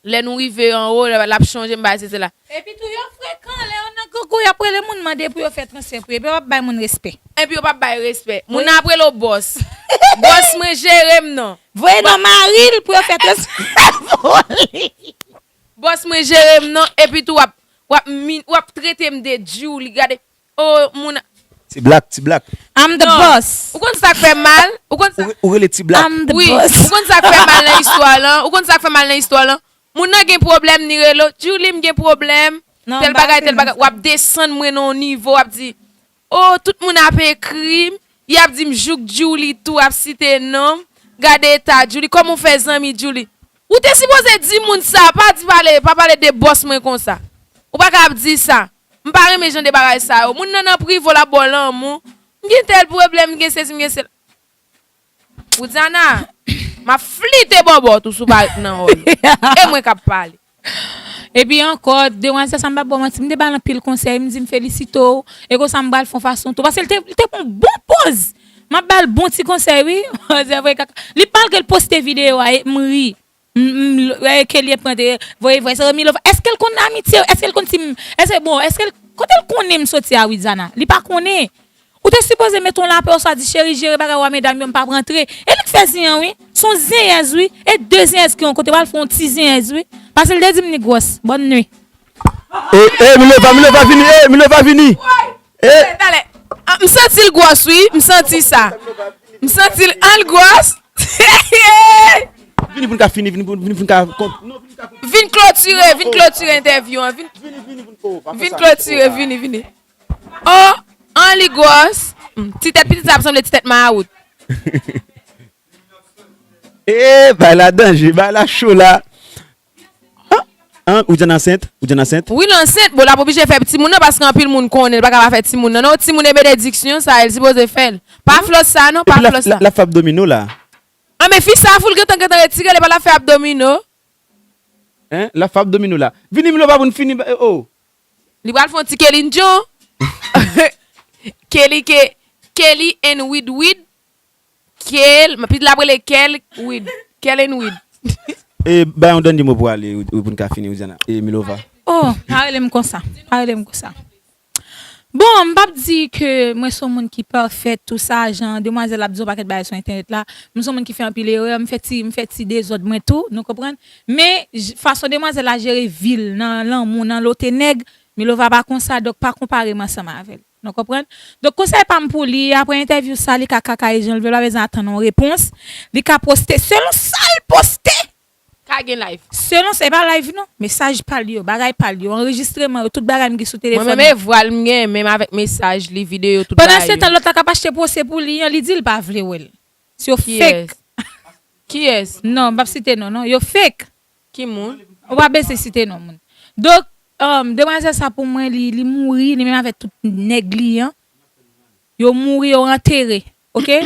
Lè nou rive anwo, l ap chonje m, bagay sesi sela. Epi tou, yo frekan, lè yo nan grangou, y ap rele moun mande pou yo fè transfè pou yo, epi yo p ap bay moun respè. Epi yo p ap bay respè. Moun nan ap rele w bòs. Bòs mwen jere m non. Voye non mari l pou yo fè transfè pou li. Bòs mwen jere m non, epi tou w ap, w ap, min- w ap trete m de Julie, gade. Oh, moun. Ti Black, Ti Black. I'm the Non. boss. Ou konn sa k fè m mal? Ou konn sa. Ou, ou rele Ti Black. I'm the Wi, boss. Ou konn sa k fè m mal nan istwa lan? Ou konn sa k fè m mal nan istwa lan? Moun nan gen pwoblèm, ni rele w, Julie, m gen pwoblèm. Non, Tèl m pa bagay, fè tèl bagay. sa. W ap desann mwen nan yon nivo, w ap di, oh, tout moun ap ekri m, y ap di m jouk Julie tou, ap site non m. Gade eta Julie, kòman w fè zanmi Julie? Ou te sipoze di moun sa, pa di pale, pa pale de bòs mwen konsa. Ou pa ka ap di sa. M pa renmen jan de bagay sa yo. Moun nan nan prive w, l ap ba w lanmou. M gen tèl pwoblèm, m gen sesi, m gen sela. Widiana, m ap flite bòbòt ou si w pa ret nan wòl ou. E mwen k ap pale. Epi ankò, demwazèl sa m pa ba w manti, m te ba l anpil konsèy, m di m felisite w, e konsa m pral fè yon fason tou. Paske l te, l te pran bon pòz. M ap ba l bon ti konsèy, wi. Se vre, kaka. Li malgre l poste videyo a, e m ri. M, m, e ke li pran te voye vwè se Milova. Èske l konn amitye? Èske l konn si m, èske, bon, èske l, kote l konnen m soti a, Widiana? Li pa konnen. Ou te sipoze mete yon lapè oswa di cheri jere bagay ou a medam yo m p ap rantre. E li k fè zen an wi. Se yon zenyèz wi. E de zenyèz ki yon kote pral fè yon ti zenyèz wi. Paske l te di m li gwòs. Bòn nwi. E, e, Milova, Milova vini, e, Milova vini. E, Talè. Ah, m santi l gwòs wi, m santi sa. M santi l an l gwòs. Vini pou n ka fini, vini pou, vini pou n ka kont. Non, vini pou n ka kont. Vin klotire, vin klotire entèvyou an. Vin, Vini, vini pou n ko. Pa fè vin sa. klotire, vini, vini. Oh, an li gwòs. Hmm, ti tèt pitit sa ap sanble ti tèt mawout. E, bay la danje, bay la cho la. An, an, ou jan ansent? Ou jan ansent? Wi, l ansent. Bon, l ap oblije fè timoun nan paske anpil moun konnen l pa ka pa fè timoun nan. Non, timoun e benediksyon sa, e l sipoze fè l. Pa flòs sa, non, pa Epi la, flòs sa. La, la fè abdomino la. An, men fi sa, foul gentan gentan retire, li pa la fè abdomino. Hein? La fè abdomino la. Vini, Milova, pou n fini. Oh. Li pral fè yon ti Kelly John. Kelly ke, Kelly and Wid Wid. Kel, m pi l ap rele Kel Wid. Kel and Wid. E bay yon dènye mo pou ale, ou, ou pou n ka fini, Widiana. E Milova. Oh, pa rele m konsa. Pa rele m konsa. Bon, m p ap di ke mwen se yon moun ki pafèt, tou sa, jan demwazèl ap di yon pakèt bagay sou entènèt la. M se yon moun ki fè anpil erè, m fè ti, m fè ti dezòd mwen tou, nou konprann? Men, j- fason demwazèl la jere vi l nan lanmou, nan lote nèg, Milova pa konsa, donk pa konpare m ansanm avè l. Nou konprann? Donk konsèy pa m pou li, apre entèvyou sa, li ka kakaye jan l vle, l pa bezwen atann yon repons. Li ka poste selon sa l poste. Ka gen live. Selon sa, e pa live non. Mesaj pa l yo, bagay pa l yo, anrejistreman yo, tout bagay m gen sou Mwen telefòn. menm e vwa l m gen, menm avèk mesaj li, videyo, tout bagay. Pandan se tan, lòt la k ap achte pwose pou li an, li di l pa vle wè l. Yo fake. Kiyès? Non, m p ap site non, non. Yo fake. Ki moun? Ou pa bezwen site non moun. Donk, um, demwazèl sa pou mwen, li, li mouri, li menm avèk tout nèg li an. Yo mouri, yo antere. Oke?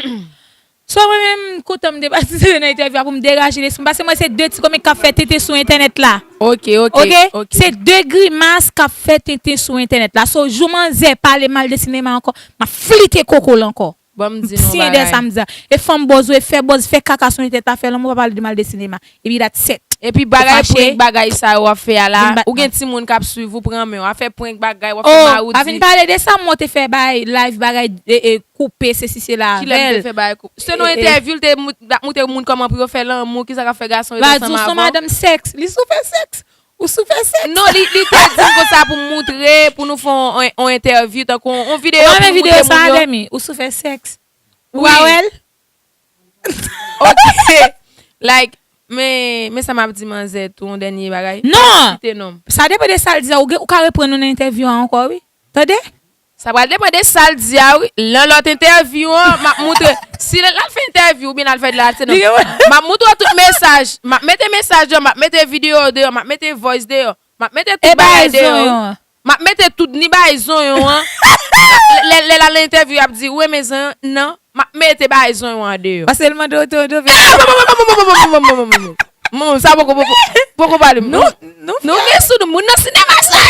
So, mwen menm, kontan m te patisipe nan entèvyou a pou m degaje lespri m. Paske mwen, se de ti komik k ap fè tenten sou entènèt la. Oke, oke, Oke? oke. Se de grimas k ap fè tenten sou entènèt la. So, jou manzè pale mal de sinema ankò, m ap flite koko l ankò. Ban m di nou Siyen dèyè bagay. Sa m di a. E fanm bòz ou e fè bòz, fè kaka sou entènèt la, fè lanmou, pa pale de mal de sinema. Epi that's it. Epi bagay Ou fache. Prank bagay sa yo ap fè a la, Vin bat ou gen mwen. Timoun k ap swiv ou, pran men w. Afè prank bagay, w ap fè Oh, mawoudi. Pa vin pale de sa, mwen te fè bagay live, bagay e, e, koupe, se si se la. Kilè m te fè bagay kou-, se nan entèvyou l te mout- t ap montre moun kòman pou yo fè lanmou, kisa k ap fè gason yo Ba danse di w se yon anba. Madanm sèks. Li sou fè sèks. Ou sou fè sèks. Non, li, li te di m konsa pou m montre, pou nou fè yon, yon entèvyou, tankou yon videyo Mwen pou men nou videyo montre sa, moun yo. Demi. Ou sou fè sèks. Ou Wi. pa wè l? Ok. Like, Men, men sa m ap di manzè tou, yon dènye bagay. Non! Site non m. Sa depann de sa l di a, ou, gen- ou ka reprann nou nan entèvyou a ankò, wi. Tande? Sa pral depann de sa l di a, wi. Nan lòt entèvyou an, m ap moutre. Si l al fè entèvyou oubyen l al fè de la site non m, m ap moutre tout mesaj. M ap mete mesaj deyò, m ap mete videyo deyò, m ap mete voice deyò. M ap mete tout bagay deyò. M ap mete tout ni bay zonyon an. Lè lè l al nan entèvyou, y ap di, ou renmen zonyon? Non. M ap mete bay zonyon an deyò. Paske l mande oto oto. Mwen, sa poko poko poko pale m. Nou, nou, Nou gen sou nou moun nan sinema sa.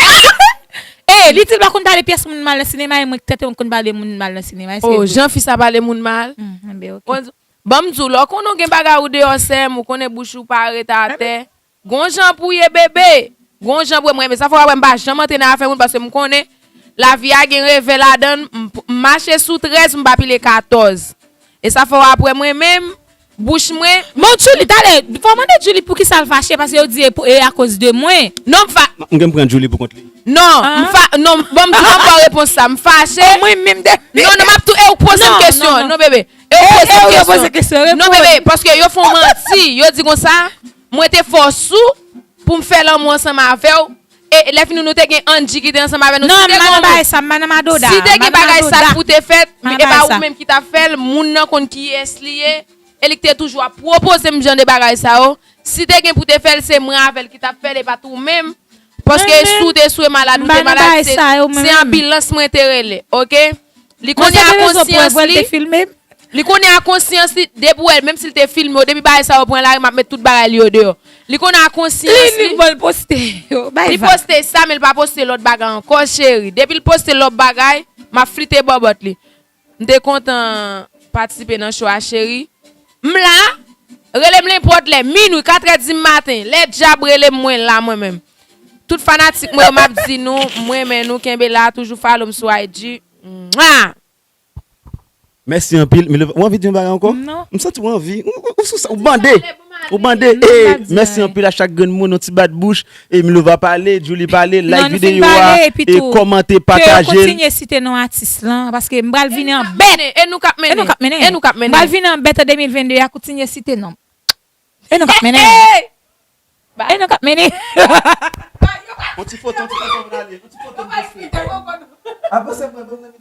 Eh, li di l pa konn pale pyès moun mal nan sinema, e mwen ki tèt mwen konn pale moun mal nan sinema. Eske Oh, jan fi sa pale moun mal. Hmm, ben, ok. Bon, ban m di w, lè w konnen w gen bagay ou deyò sè m, ou konnen bouch ou pa ret atè. Gon jan pou ye bebe. Gon jan pou ye mwen, men sa fè w ap wè m pa janm antre nan afè moun, paske m konnen lavi a gen revè ladan l, m, m mache sou trèz, m pa pile katòz. E sa fè w ap wè mwen menm, bouch mwen. Bon, Julie, talè, fò mande Julie pou ki sa l fache, paske yo di e pou- e akoz de mwen. Non, m fa. M gen pran Julie pou kont li. Non, m fa. Non, bon, m di, ban m ba w repons sa. M fache. Mwen menm de. Non, non, m ap tou. E ou k poze m Non, kesyon non, an. non. Non, bebe. E Eh, ou k poze eh, m ou yo kesyon poze an. Kesyon, reponn. Non, bebe, paske yo fè w manti. Yo di konsa, mwen te fè w sou pou m fè lanmou ansanm avè w. E lè fini nou te gen Angie ki te ansanm avè nou. Non, Si te m pa gen nan yon bagay moun, sa, m pa nan madoda. si te M pa gen nan bagay sa madoda. Pou te fèt, M pa e nan pa bagay ou sa. Menm ki t ap fè l, moun nan konn kiyès li ye. E li k te toujou ap pwopoze m jan de bagay sa yo. Si te gen pou te fè l, se mwen avè l ki t ap fè l, e pa t ou menm. Paske Mwen menm, si w te sou e malad, ou m pa te nan malad, bagay se sa yo, mwen se menm. Anbilans mwen te rele, oke? Li Mwen konnen se a te rezon pou konsyans wè l te li. Filme m. Li konnen a konsyans li, depi w wè l, menm si l te filme w, depi bagay sa yo pran lari, m ap met tout bagay li yo deyò. Li konnen a konsyans Li, li. Bon, l poste yo. Bay Li vag. Poste sa, men li pa poste lòt bagay ankò, cheri. Depi l poste lòt bagay, m ap flite bòbòt li. M te kontan patisipe nan show a, cheri. M la, rele m lenpòt lè, minwi, katrè di maten. Lè dyab rele m, mwen la, mwen menm. Tout fanatik mwen yo, m ap di nou, mwen renmen nou, kenbe la, toujou follow m sou I G. Mwa! Mèsi anpil. Milova, ou anvi di yon bagay ankò? Non. M santi ou anvi. Ou, ou, ou sou sa, ou bande. Ou bande. Non, m pa Eh, di mèsi anyen. Anpil a chak grenn moun, yon ti bat bouch. E Milova pale, Julie pale, like Non, nou fin videyo a, pale, epi e tou, kòmante, ke yo pataje l. Kontinye site non atis lan, paske m pral vini an bèt. E nou k ap mennen. E nou k ap mennen. E nou k ap mennen. M pral vini an bèt an de mil venn de a, kontinye site non. E nou k ap mennen. E nou k ap mennen. On ti foto, on ti foto, on ti foto. Avanse, mwen, mwen, mwen.